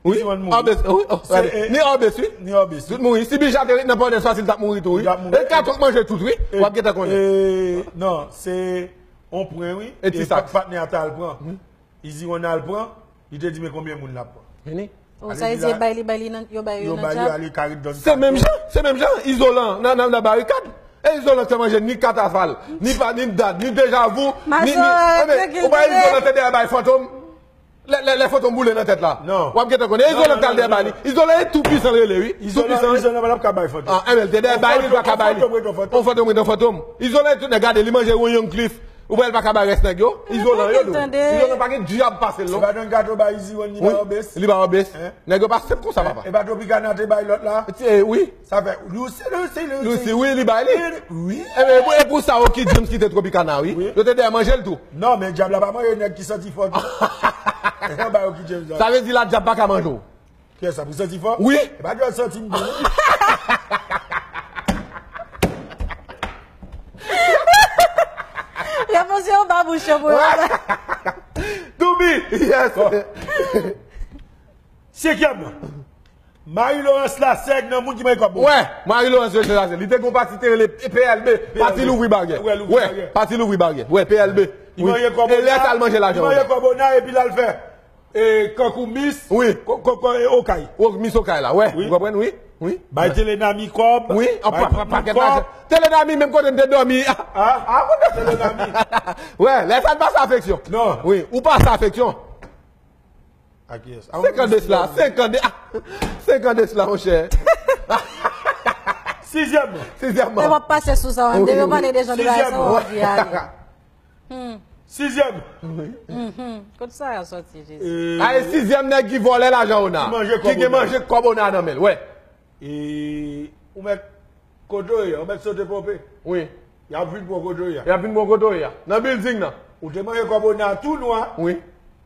Wi, obes, wi, oh, gade. Ni obes, wi. Ni obes. Tout mouri. Si Bicha te ret nan Pòdès fasil, t ap mouri tou, wi. E katon k manje tout, wi. W ap gentan konnen. Non, se on pwen, wi. E ti sak. Patnè a t al pran. Izi Ronald pran, li te di men konbyen moun l ap pran. Vini. Oh, sa vle di se bay li, bay li nan, yo bay yo nan djab. Se menm jan, se menm jan, Izolan nan, nan, nan barikad. E Izolan te manje ni katafal, ni pa, ni dad, ni dejavou, ni, ni, ou pa Izolan te dèyè bay Fantom. Lè, lè, lè Fantom boule nan tèt la. Non. W ap gentan konnen. Izolan t al dèyè bay li. Izolan e tou pwisan l rele, wi. Tou pwisan. Izolan pa t ap ka bay Fantom. Ah, enben, l te dèyè bay li, l pa ka bay li. On Fantom ret on Fantom. Izolan e tout nèg, gade, li manje yon Young Cliff. Ou wè l pa ka bay rès nèg yo? Izolan yo dou. Izolan pa gen dyab pase l non. Se pa Don Kato bay Izi Ron li pa obes. Li pa obes. Nèg yo pa senp konsa, papa. E pa Tropicana te bay lòt la? Wi. Sa fè Lucy, Lucy, Lucy. Lucy, wi, li bay li. Wi. Enben, e pou sa Oki James kite Tropicana, wi. Yo te dèyè manje l tou. Non, men dyab la pa manje nèg ki santi fò tou. Yo bay Oki James la. Sa vle di la dyab pa ka manje w. Kiyès sa, pou santi fò? Wi. E pa djòl santi m tou. Repons yo ba bouch yo pou yo. To be, yes. Senkyèm. Marie Laurence Lasèg nan moun ki manje kòb. Wè, Marie Laurence Lasèg. Li te gon pati te rele P L B, Pati Louvri Baryè. Wè, Pati Louvri Baryè. Wè, P L B. Li manje kòb. E lè sa l manje lajan. Li manje kòb Ona epi l al fè. E, kankou Miss, wi. Ko-, ko-, ko-, e, Okay. O, Miss Okay la, wè. Wi. Ou konprann, wi? Wi. Bay Telenami kòb. Wi, an pa-, pa-, pakèt lajan. Telenami, menm kote n te dòmi. Ah, ah, kote Telenami? Wè, lè sa n pase afeksyon. Non. Wi, ou pase afeksyon. A kiyès? Senkant de sla, senkant de, ah, senkant de sla, monchè. Sizyèm. Sizyèm. Mwen pa pase sou sa, mwen. Depi w pale de jan de bagay sa, w ap di ale. Hmm. Sizyèm. Kot sa a sòti, Jezi? A, e sizyèm nèg ki vòlè lajan Ona. Ki manje kòb Ona. Ki gen manje kòb Ona nan men l, wè. E, ou mèt kote w ye a, ou mèt sote ponpe. Wi. Y ap vin pran kote w ye a. Y ap vin pran kote w ye a. Nan bilding nan. Ou te manje kòb Ona tou nwa. Wi.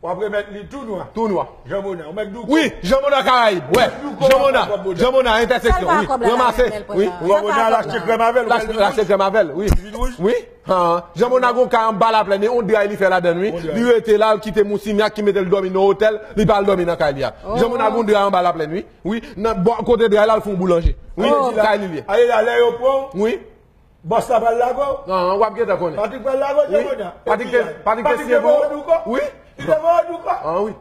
W ap remèt li tou nwa. Tou nwa. Jan Mona, ou mèt douko. Wi, Jan Mona Karayib, wè. Jan Mona, Jan Mona, entèseksyon, wi. Ranmase, wi, wi. Jan Mona al achte krèm avè l, l al achte krèm avè l, wi. Li vin wouj. Wi. Jan Mona gon kay anba laplèn, e yon dra li fè ladann, wi. Li rete la, l kite Mousignac ki mete l dòmi nan otèl, li pa al dòmi nan kay li a. Jan Mona gon dra anba laplèn, wi. Wi, nan bò kote dra la, l fè yon boulanje. Wi, kay li l ye. Ale la, lè yo pran w. Wi. Bòs la pral lage w. An, w ap gentan konnen. Patrick pral lage w, Jan Mona. Patrick te, Patrick te siyen pou ou. Wi. Li te voye w douko. An, wi.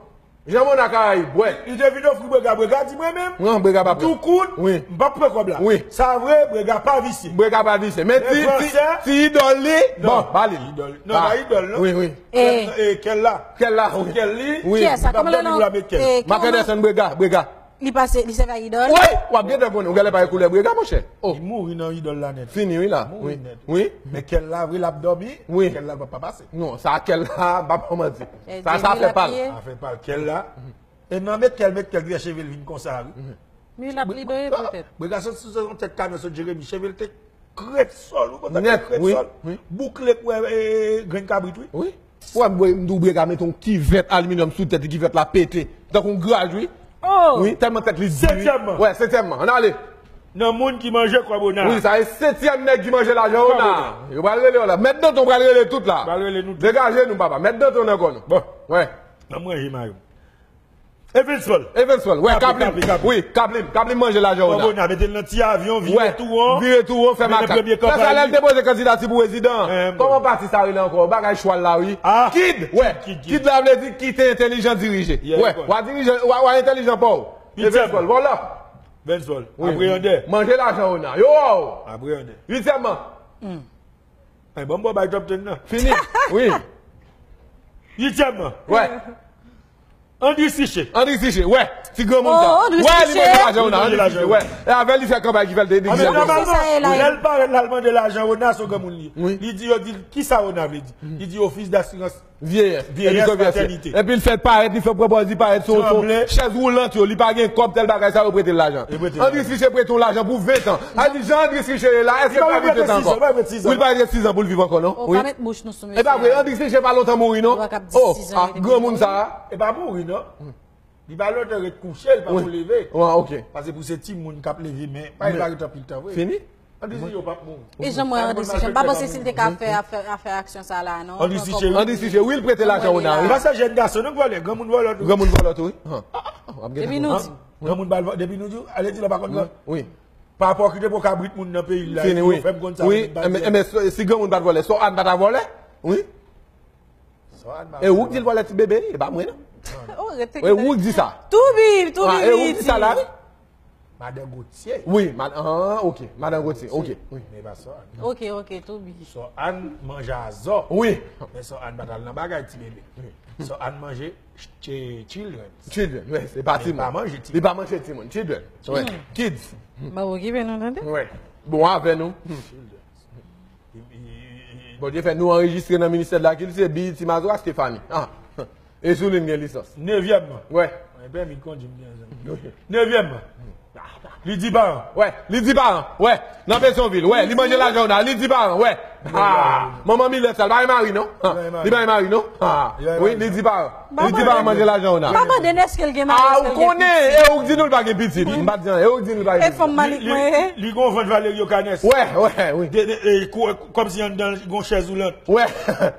Jean Mona Karayib, wè. Li te vin ofri Brega, Brega di mwen menm. Non, Brega pa pran. Doukout, wi, m p ap pran kòb la. Wi. Sa vre, Brega pa visye. Brega pa visye. Men ti, ti, ti idòl li, bon, ba li. Idòl. Non, pa idòl, non. Wi, wi. E, e, kèl la. Kèl la, wi. Kèl li. Wi. Kiyès sa? Kòman le non? Marc Anderson Brega, Brega. Li pase, li sèvi ak idòl. Wi, w ap gentan konnen, ou genlè pa gen koulè Brega, monchè. Oh. Li mouri nan idòl la nèt. Fini, wi, la. Mouri nèt. Wi. Men kèl la, vre, l ap dòmi. Wi. Kèl la, l p ap pa pase. Non, sa kèl la, m p ap manti. Sa, sa fè pa l. Sa fè pa l, kèl la. E nan met kèl, met kèl, gade cheve l vin konsa, wi. Men l ap li doye petèt. Brega sot sou yon tèt kamyon, sot Jeremi, cheve l te krèt sòl, wi, kontan nèt, krèt sòl. Wi. Bouklé kwè, e, grenn kabrit, wi. Wi. Ou wè, m di w Brega mete yon kivèt aliminyòm sou tèt li, kivèt la pete. Tankou yon graj, wi. Oh! Wi, tèlman tèt li di, wi. Setyèmman. Wè, setyèmman. Ann ale. Nan moun ki manje kòb Ona. Wi, sa e setyèm nèg ki manje lajan Ona. Yo pral rele w la. Mèt Danton pral rele tout la. Pral rele nou tout. Degaje nou, papa. Mèt Danton nan kò nou. Bon. Wè. Nan manje mayo. Evans Paul. Evans Paul. Wè, Kablim. Wi, Kablim. Kablim manje lajan Ona. Kòb Ona, mete l nan ti avyon, vire tou won. Vire tou won, fè makak. Fè sa lè l depoze kandidati pou prezidan. Kòman pati sa rele ankò? Bagay chwal la, wi. Kid. Wè. Kid, kid, kid. Kid la vle di kite entèlijan dirije. Wè. W a dirije, w a, w a entèlijan pa w. Evans Paul, vòlò. Evans Paul. Wi. Apreandè. Manje lajan Ona. Yo, wow. Apreandè. Uityèmman. Ay, ban m bò bay top ten nan. Fini. Wi. Uityèmman. Wè. Andris Riché. Andris Riché, wè. Ti granmoun sa. Oh, Andris Riché. Wè, li manje lajan Ona, Andris Riché, wè. E avè li fè kanpay ki fè l te di. Andris Riché, lè l parèt, lè l mande lajan Ona, se yon granmoun li ye. Wi. Li di yo, di l, ki sa Ona vle di? Li di ofis dasirans vyeyès, vye- patènite. Epi l fè l parèt, li fè pwopòz li parèt sou, sou chèz woulant yo, li pa gen kòb, tèl bagay sa, yo prete l lajan. Andris Riché prete yon lajan pou ven tan. A di jan Andris Riché ye la, èske l pa vin ven tan ankò? Wi, li pa rete sizan pou l viv ankò, non? Wi. Pa met bouch nou sou mesye. E pa vre, Andris Riché pa lontan mouri, non? Oh, ah, granmoun sa a. E pa mouri, non? Li pa lontan ret kouche, li pa pou leve. Wi, ok. Paske pou se timoun k ap leve, men pa, li pa ret anpil tan vre. Fini? Andris Riché p ap mouri. E jan mwen Andris Riché, m pa panse si l te ka fè afè, afè aksyon sa la, non. Andris Riché, wi, l prete lajan Ona, wi. Paske jèn gason, non, k vòlè, granmoun vòlò tou. Granmoun vòlò tou, wi. Depi nou di. Granmoun ba l vò-, depi nou di, ale di lè pa konn vòlè. Wi. Pa rapò ki te pran kabrit moun nan peyi l la, fini, wi. Fè m konn sa, wi, men si granmoun pa t vòlè, Sò Ann pa ta vòlè? Wi. E ou k di l vòlè ti bebe li, e pa mwen, non. E ou k di sa. Toubi, toubi. E ou k di sa la, wi. Madan Gauthier. Wi, mad-, ah, ok. Madan Gauthier, ok. Wi. Men pa Sò Ann. Ok, ok, toubi. Sò Ann manje azò. Wi. Men Sò Ann pa t al nan bagay ti bebe. Sò Ann manje ch-, ch-, children. Children, wi, se pa timoun. Li pa manje timoun. Li pa manje timoun. Children. Wi. Kids. Mwen okipe nou tande. Wi. Bon, avè nou. Children. Bondye fè nou anrejistre nan ministè de la kilti, se B E T Mazora Stephanie. Ah. E Souline gen lisans. Nevyèmman. Wè. Mwen pèmi kondui m gen zanmi. Nevyèmman. Li di paran. Wè, li di paran. Wè, nan Petyonvil. Wè, li manje lajan Ona. Li di paran. Wè. Ah, manman Milèt sa, li pa gen mari, non? Ah, li pa gen mari, non? Ah, wi, li di paran. Li di pa manje lajan Ona. M pa mande n èske l gen mari, èske l gen pitit. Ah, ou konnen, e ou k di nou l pa gen pitit. M pa t di anyen, e ou k di nou l pa gen pitit. E fanm Malik mwen ye. Li, li, li gon vant Valerio Canes. Wè, wè, wi. De, de, e, kou-, kòmsi anndan l gon chèz woulant. Wè,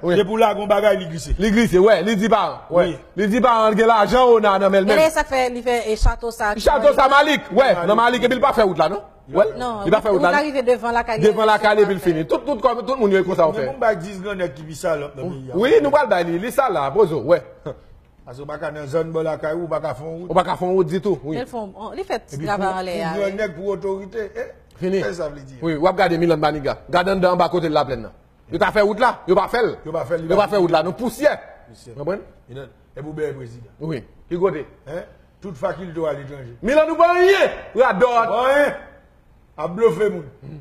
wi. Depi w lage yon bagay, li glise. Li glise, wè, li di paran. Wè. Wi. Li di paran l gen lajan Ona nan men l menm. Genlè sa k fè li fè, e, chato sa. Chato sa Malik, wè, nan Malik, epi l pa fè wout la, non? Wè, non, li pa fè wout la, non? Ou ka rive devan lakay li, devan lakay li, epi l fini. Tout, tout, tout moun yo e konsa yo fè. Men pou m bay dis grannèg ki pi salòp nan peyi a. Wi, nou pral bay li, li sal la, poze w, wè. Paske ou pa ka nan zòn bò lakay ou, ou pa ka fè yon wout. Ou pa ka fè yon wout ditou, wi. Li fè yon, li fè ti travay anlè a, wi. Epi pou, pou grannèg, pou otorite, e, fini. Sa sa vle di? Wi, w ap gade Milan Maniga. Gade anndan anba kote Laplèn nan. Yo ta fè wout la, yo pa fè l. Yo pa fè l, yo pa fè wout la, non, pousyè. Pousyè. Konprann? Epi ou bèy prezidan. Wi. Ki kote? Hein? Tout fakilte w aletranje. Milan, ou pa anyen. Radòt. Ou pa anyen. Ap blofe moun.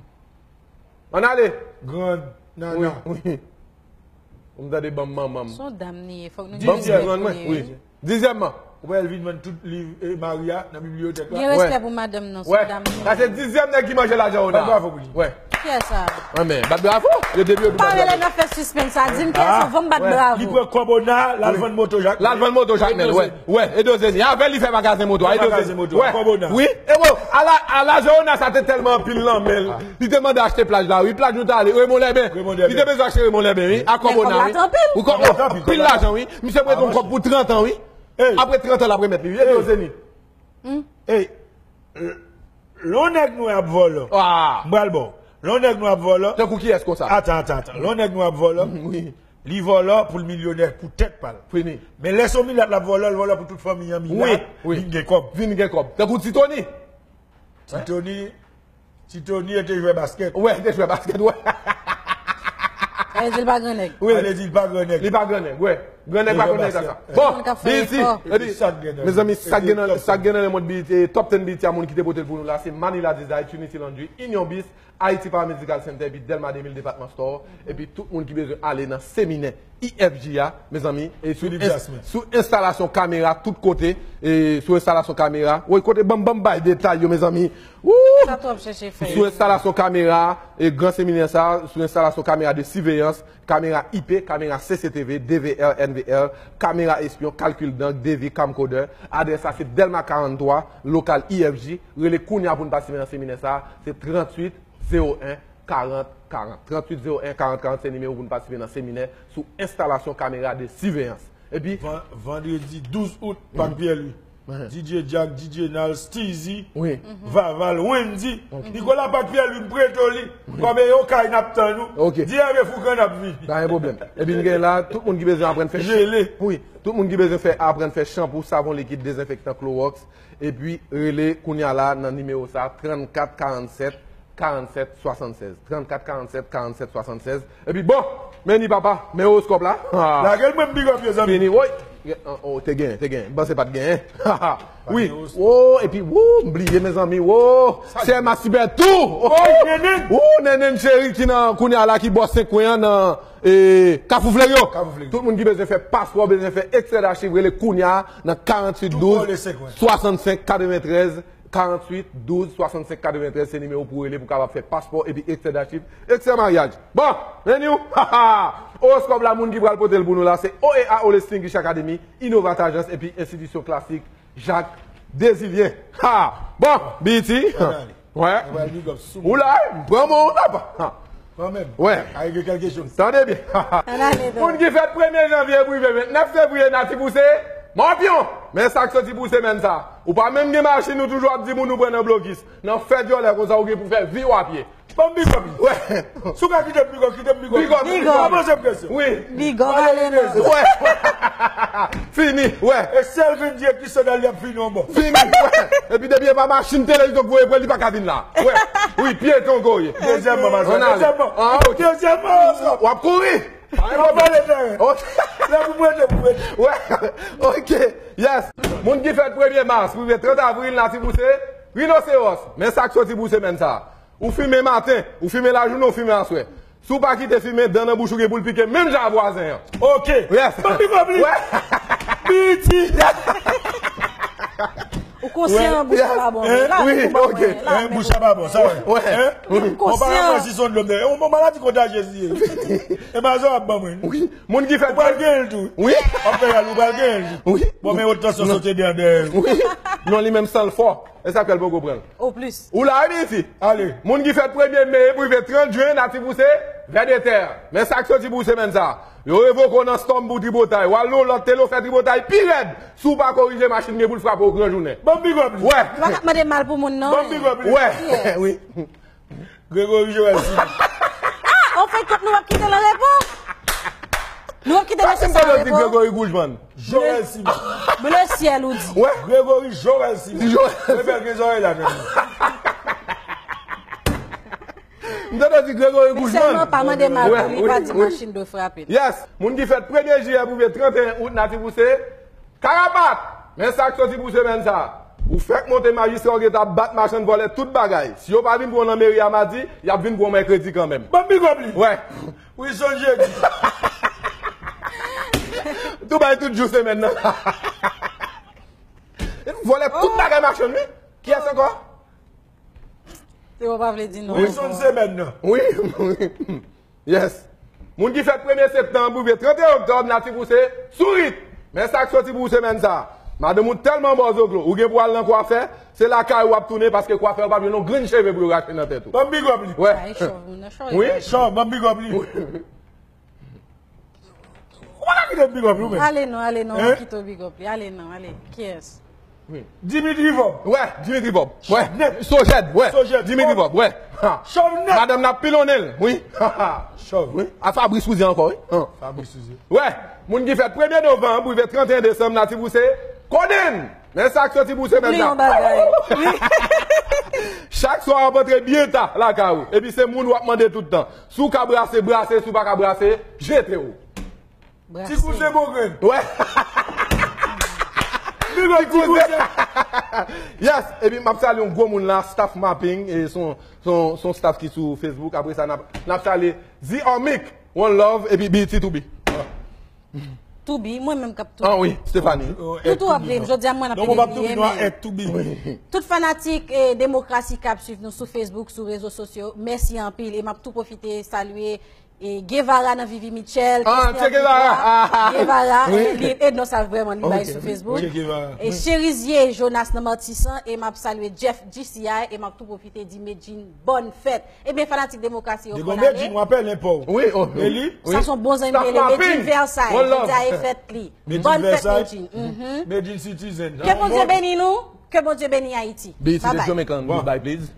Ann ale. Grann nana. Wi, wi. Ou m tande ban m manman m. Se yon dam li ye, fòk nou di respè pou li. Dizyèm. Wi. Dizyèmman. Ou wè l vin vann tout liv, e, Maria nan bibliyotèk la. Gen respè pou madanm nan, se yon dam li ye. Sa se dizyèm nèg ki manje lajan Ona. Bat bravo pou li. Wè. Kiyès sa? Anben, bat bravo. Yo depi yo tou bat bravo. Pa rele nan fè sispens sa, di m kiyès sa, fò m bat bravo. Li pran kòb Ona, l al vann moto Jakmèl. L al vann moto Jakmèl, wè. Wè, Edo Zeni. Avè l li fè magazen moto a, Edo Zeni. Fè magazen moto a, kòb Ona. Wi. E bon, a la, a lajan Ona sa te tèlman anpil nan men l. Li te mande achte plaj la, wi. Plaj nou t ale, Remon Lèben. Remon Lèben. Li te bezwen achte Remon Lèben, wi. A kòb Ona, wi. Ou kò-, anpil lajan, wi. Misye prete yon kòb pou trant an, wi. Apre trant an, l ap remèt li, wi. Edo Zeni. Ey, lè yon nèg nwè ap vòlò, m pral ba w. Lè yon nèg nwè ap vòlò. Tankou kiyès konsa? Atan, atan, atan. Lè yon nèg nwè ap vòlò, wi. Li vòlò pou l milyonè pou tèt pa l. Fini. Men lè se yon milat l ap vòlò, l vòlò pou tout fanmi an milat. Wi, wi. Vin gen kòb. Vin gen kòb. Tankou Ti Tony. Ti Tony, Ti Tony te jwè baskèt. Wè, te jwè baskèt, wè. Sa vle di l pa gran nèg. Wi. Sa vle di l pa gran nèg. Li pa gran nèg, wè. Gran nèg pa konn nèg sa. Bon, Biditi, epi, mezanmi, sa k gen nan, sa k gen nan lemonn Biditi, top ten Biditi a moun ki te pote l pou nou la, se Manila Design, Trinity Laundry, Union Beast, Haiti Paramedical Center, epi Delma de mil Department Store, epi tout moun ki bezwen ale nan seminè I F J a, mezanmi, e sou, sou enstalasyon kamera tout kote, e sou enstalasyon kamera. Woy, kote banm, banm bay detay yo, mezanmi. Woo! Sa twòp chèche fè. Sou enstalasyon kamera, e gran seminè sa, sou enstalasyon kamera de siveyans, kamera I P, kamera C C T V, D V R, N V R, kamera espyon, kalkil dang, devi, camcorder. Adrès la se Delma karant twa, lokal I F J. Rele kounye a pou n patisipe nan seminè sa, se tranntuit zewo en karant karant. Tranntuit zewo en karant karant se nimewo pou n patisipe nan seminè sou enstalasyon kamera de siveyans. Epi, vandredi douz out, Pak Pyè Lwi. D J Jack, D J Nal, Steezy, Vaval, Wendy, Nicolas Pak Pyè Lwi, m prete w li. Kòm e yon kay n ap tann ou. Di Hervé Foucan n ap vini. Pa gen pwoblèm. Epi n gen la, tout moun ki bezwen aprann fè chanpou. Wi, tout moun ki bezwen fè, aprann fè chanpou, savon likid, dezenfektan, klowòks. Epi rele kounye a la nan nimewo sa, trannkat karannsèt karannsèt swasannsèz. Trannkat karannsèt karannsèt swasannsèz. Epi bon, men ni papa, men owoskòp la. Lage l mwen m big up yo zanmi. Fini, woy. Oh, te gen, te gen. M panse pa t gen. Wi. Oh, epi, woo, m bliye, mezanmi. Woo, se Masiber tou. Woo, Nenen cheri ki nan kounye a la, ki bò senk kwen an nan, e, Kafou Flerio. Tout moun ki bezwen fè paspò, bezwen fè ekstrè dachiv, rele kounye a nan karanntuit douz swasannsenk katreventrèz. Karanntuit douz swasannsenk katreventrèz se nimewo pou rele pou kapab fè paspò epi ekstrè dachiv, ekstrè maryaj. Bon, men ni w, owoskòp la, moun ki pral pote l pou nou la, se O E A All Extinguish Academy, Innovat Agence epi Enstitisyon Klasik Jacques Dézivien. Ha! Bon, Biditi. Wè. Ou la, wi, m pran mwen w la pa. Kanmenm. Wè. Tande byen. Moun ki fèt premye janvye pou rive vennèf fevriye, Nati Pouse, Mòpyon. Men sa k soti pou semèn sa. Ou pa menm gen machin, ou toujou ap di moun ou pran nan blokis. Nan fè dyòlè konsa, ou gen pou fè vi w a pye. Ban m big up li. Wè. Si w ka kite m big up, kite m big up. Big up. Big up. Pa poze m kesyon. Wi. Big up, ale non. Wè. Fini, wè. E si l vin di e ki sandal li ap fini yon bò. Fini, wè. Epi depi e pa machin televizyon k voye pran, li pa ka vin la. Wè. Wi, pyeton ke w ye. Dezyèmman, ma sè. Dezyèmman. Ah, ok. Dezyèmman. W ap kouri. Lè pou mwen, lè pou mwen. Wè. Ok. Yes. Moun ki fèt premye mas pou rive trant avril, Nati Pouse, Rinoseros. Men sa k soti pou semèn sa. Ou fimen maten, ou fimen lajounen, ou fimen aswè. Si w pa kite fimen, dan nan bouch ou gen pou l pike menm jan a vwazen an. Ok. Yes. Ban m big up li. Wè. Piti. Ou konsyan bouch la pa bon. Wi, ok. Bouch la pa bon, sa wè. Ou konsyan. Ou pa wè si se yon dlo m dèyè. Yon maladi kontajyez li ye. E pa sa w ap ban mwen. Wi. Moun ki fèt. Ou pral genyen l tou. Wi. W ap fè yal, ou pral genyen l tou. Wi. Bon, men otan sou sote dèyè dèyè. Wi. Non, li menm san l fò. E sa k fè l poko pran l. O plis. Ou la, wi, Biditi? Ale. Moun ki fèt premye me pou rive trant jen, Nati Pouse, vè de tè. Men sa k soti pou semèn sa. Yo revoke w nan Storm pou tripotay. W al nan yon lòt tele, w fè tripotay pi rèd. Si w pa korije, machin gen pou l frape w gran jounen. Ban m big up li. Wè. Ou pa ka mande mal pou moun, non. Ban m big up li. Wè. Wi. Gregory Joël Simon. Ah, anfèt, kont nou ap kite l an repo. Nou ap kite mesye sa an repo. Gregory Goujman. Joël Simon. Bleu ciel, ou di. Wè. Gregory Joël Simon. Di Joël. Mwen fè gen zòrèy la, tande. M tande di Gregory Goujman. Men sèlman pa mande mal pou li, pa di machin dwe frape l. Yes. Moun ki fèt premye jiyè pou rive trant et un out, Nati Pouse. Karapat! Men sa k soti pou semèn sa. Ou fèk monte, majistra w gentan ap bat machann vòlè tout bagay. Si yo pa vin pran w nan meri a madi, y ap vin pran w mèkredi kanmenm. Ban m big up li. Wè. Wilson jedi. Tou bay tout jou semèn nan. Vòlè tout bagay machann, wi. Kiyès ankò? Se ou pa vle di non. Wilson semèn nan. Wi. Yes. Moun ki fèt premye septanm pou rive trant et un oktòb, Nati Pouse, Sourit. Men sa k soti pou ou semèn sa. Madanm ou tèlman bòzoglo, ou gen pou al nan kwafè, se lakay ou w ap tounen paske kwafè yo p ap jwenn yon grenn cheve pou yo rache nan tèt ou. Ban m big up li. Wè. Ay, chòv, moun nan chòv. Wi. Chòv, ban m big up li. Ou pa ka kite m big up li, ou menm. Ale non, ale non, m kite w big up li. Ale non, ale. Kiyès? Dimitri Vorbe. Wè, Dimitri Vorbe. Wè. Sojèd, wè. Dimitri Vorbe, wè. Madanm nan pilonnen l, wi. Chòv. Wi. A Fabrice Souzier ankò, wi. Fabrice Souzier. Wè, moun ki fèt premye novanm pou rive trannteyen desanm nan ti bouse kodenn. Men sa k soti bouse menm nan. Chak swa w ap antre byen ta lakay ou. Epi se moun w ap mande tout tan. Si w ka brase, brase. Si w pa ka brase, jete w. Ti kouzen bon grenn. Wè. Ti kouzen. Yes, epi m ap salye yon gwo moun la, staff mapping, e son, son, son staff ki sou Facebook. Apre sa, n ap, n ap salye The Omic, one love, epi B T two B. Two B, mwen menm k ap Two B. Ah wi, Stephanie. Tou tou ap vle m, jodi a mwen ap vle m. Tout fanatik e demokrasi k ap swiv nou sou Facebook, sou rezo sosyo, mèsi anpil. E m ap tou pwofite salye e Guevara nan Vivi Mitchell, Christian Guevara, e li, e non sa vrèman li bay sou Facebook. E Cherizier Jonas nan Matisan, e m ap salye Jeff G C I, e m ap tou pwofite di Medjin bòn fèt. Ebyen, fanatik demokrasi yo konn ale. Medjin, w apèl enpò. Wi, oh, e li? Sa se yon bon zanmi li rele Medjin Versailles. Jodi a e fèt li. Bòn fèt Medjin. Medjin Citizen. Ke Bondye beni nou, ke Bondye beni Ayiti. Bye bye. Goodbye, please.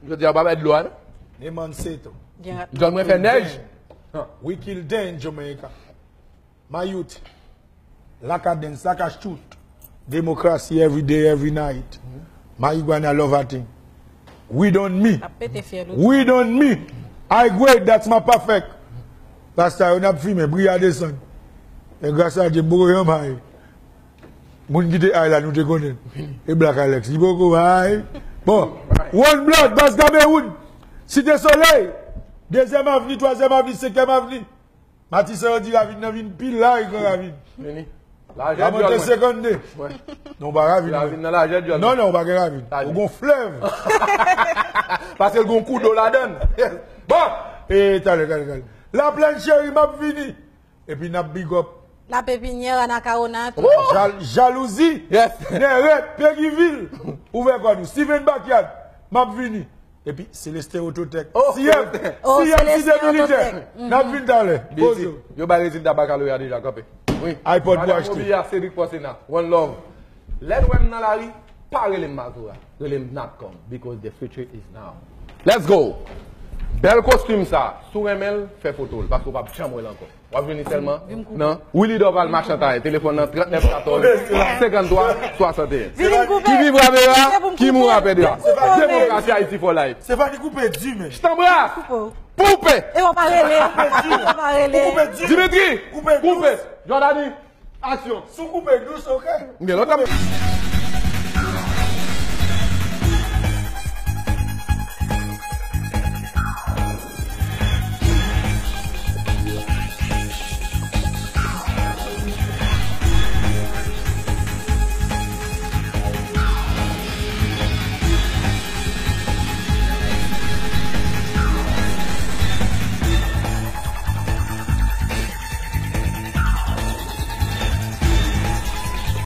Jodi a pa bay dlo a, non? Neman Seto. John mwen fè nèj. We kill them, Jamaica. My youth, like a dance, like a shoot. Democracy every day, every night. Marijuana love a thing. Weed on me. Ap pete fyèl ou. Weed on me. I great, that's my perfect. Rasta yo n ap fimen, bri a desann. E gras a Dye, m poko janm high. Moun ki te high la, nou te konnen. E Black Alex, li poko high. Bon, One Blood, Bas Kamewoun, Site Solèy, Dezyèm Avni, Twazyèm Avni, Senkyèm Avni. Matisan yo di ravin nan vin pi laj gran ravin. Vini. Lajè dyòl mwen. Senkannde. Non, pa ravin. Ravin nan lajè dyòl mwen. Non, non, ou pa gen ravin. Ou gon flèv. Paske l gon kou do ladann. Bon, e talè, talè, talè. Laplèn cheri, m ap vini. Epi n ap big up. La Pépinière, Anacaona, tout. Jal-, Jalouzi. Nèrèt, Péguy Ville. Ouvè kò nou. Steven Backyard, m ap vini. Epi Célestin Autotech. Oh, Siyèm, Siyèm, Site Militè. N ap vin talè. Poze w. Yo bay rezilta bakaloreya deja, kanpe. Wi. iPod pou achte. Madan Mobiya, Cédric Pòsena. One love. Lè n wè m nan lari, pa rele m Mazora. Rele m Natcom, because the future is now. Let's go! Bèl kostim sa. Si w renmen l, fè foto l, paske w p ap janm wè l ankò. W ap vini sèlman nan Willy Dorval Machantaye. Telefòn nan trannèf katòz, senkanntwa, swasanteyen. Vini m koupe. Qui vivra verra, qui mourra perdra. Demokrasi Ayiti for life. Stefani koupe di men. Je t'embrasse. Koupe. Poupe. E w pa rele. Koupe di men. Dimitri, koupe. Jordani, aksyon. Si w koupe dous, ok. Gen lontan.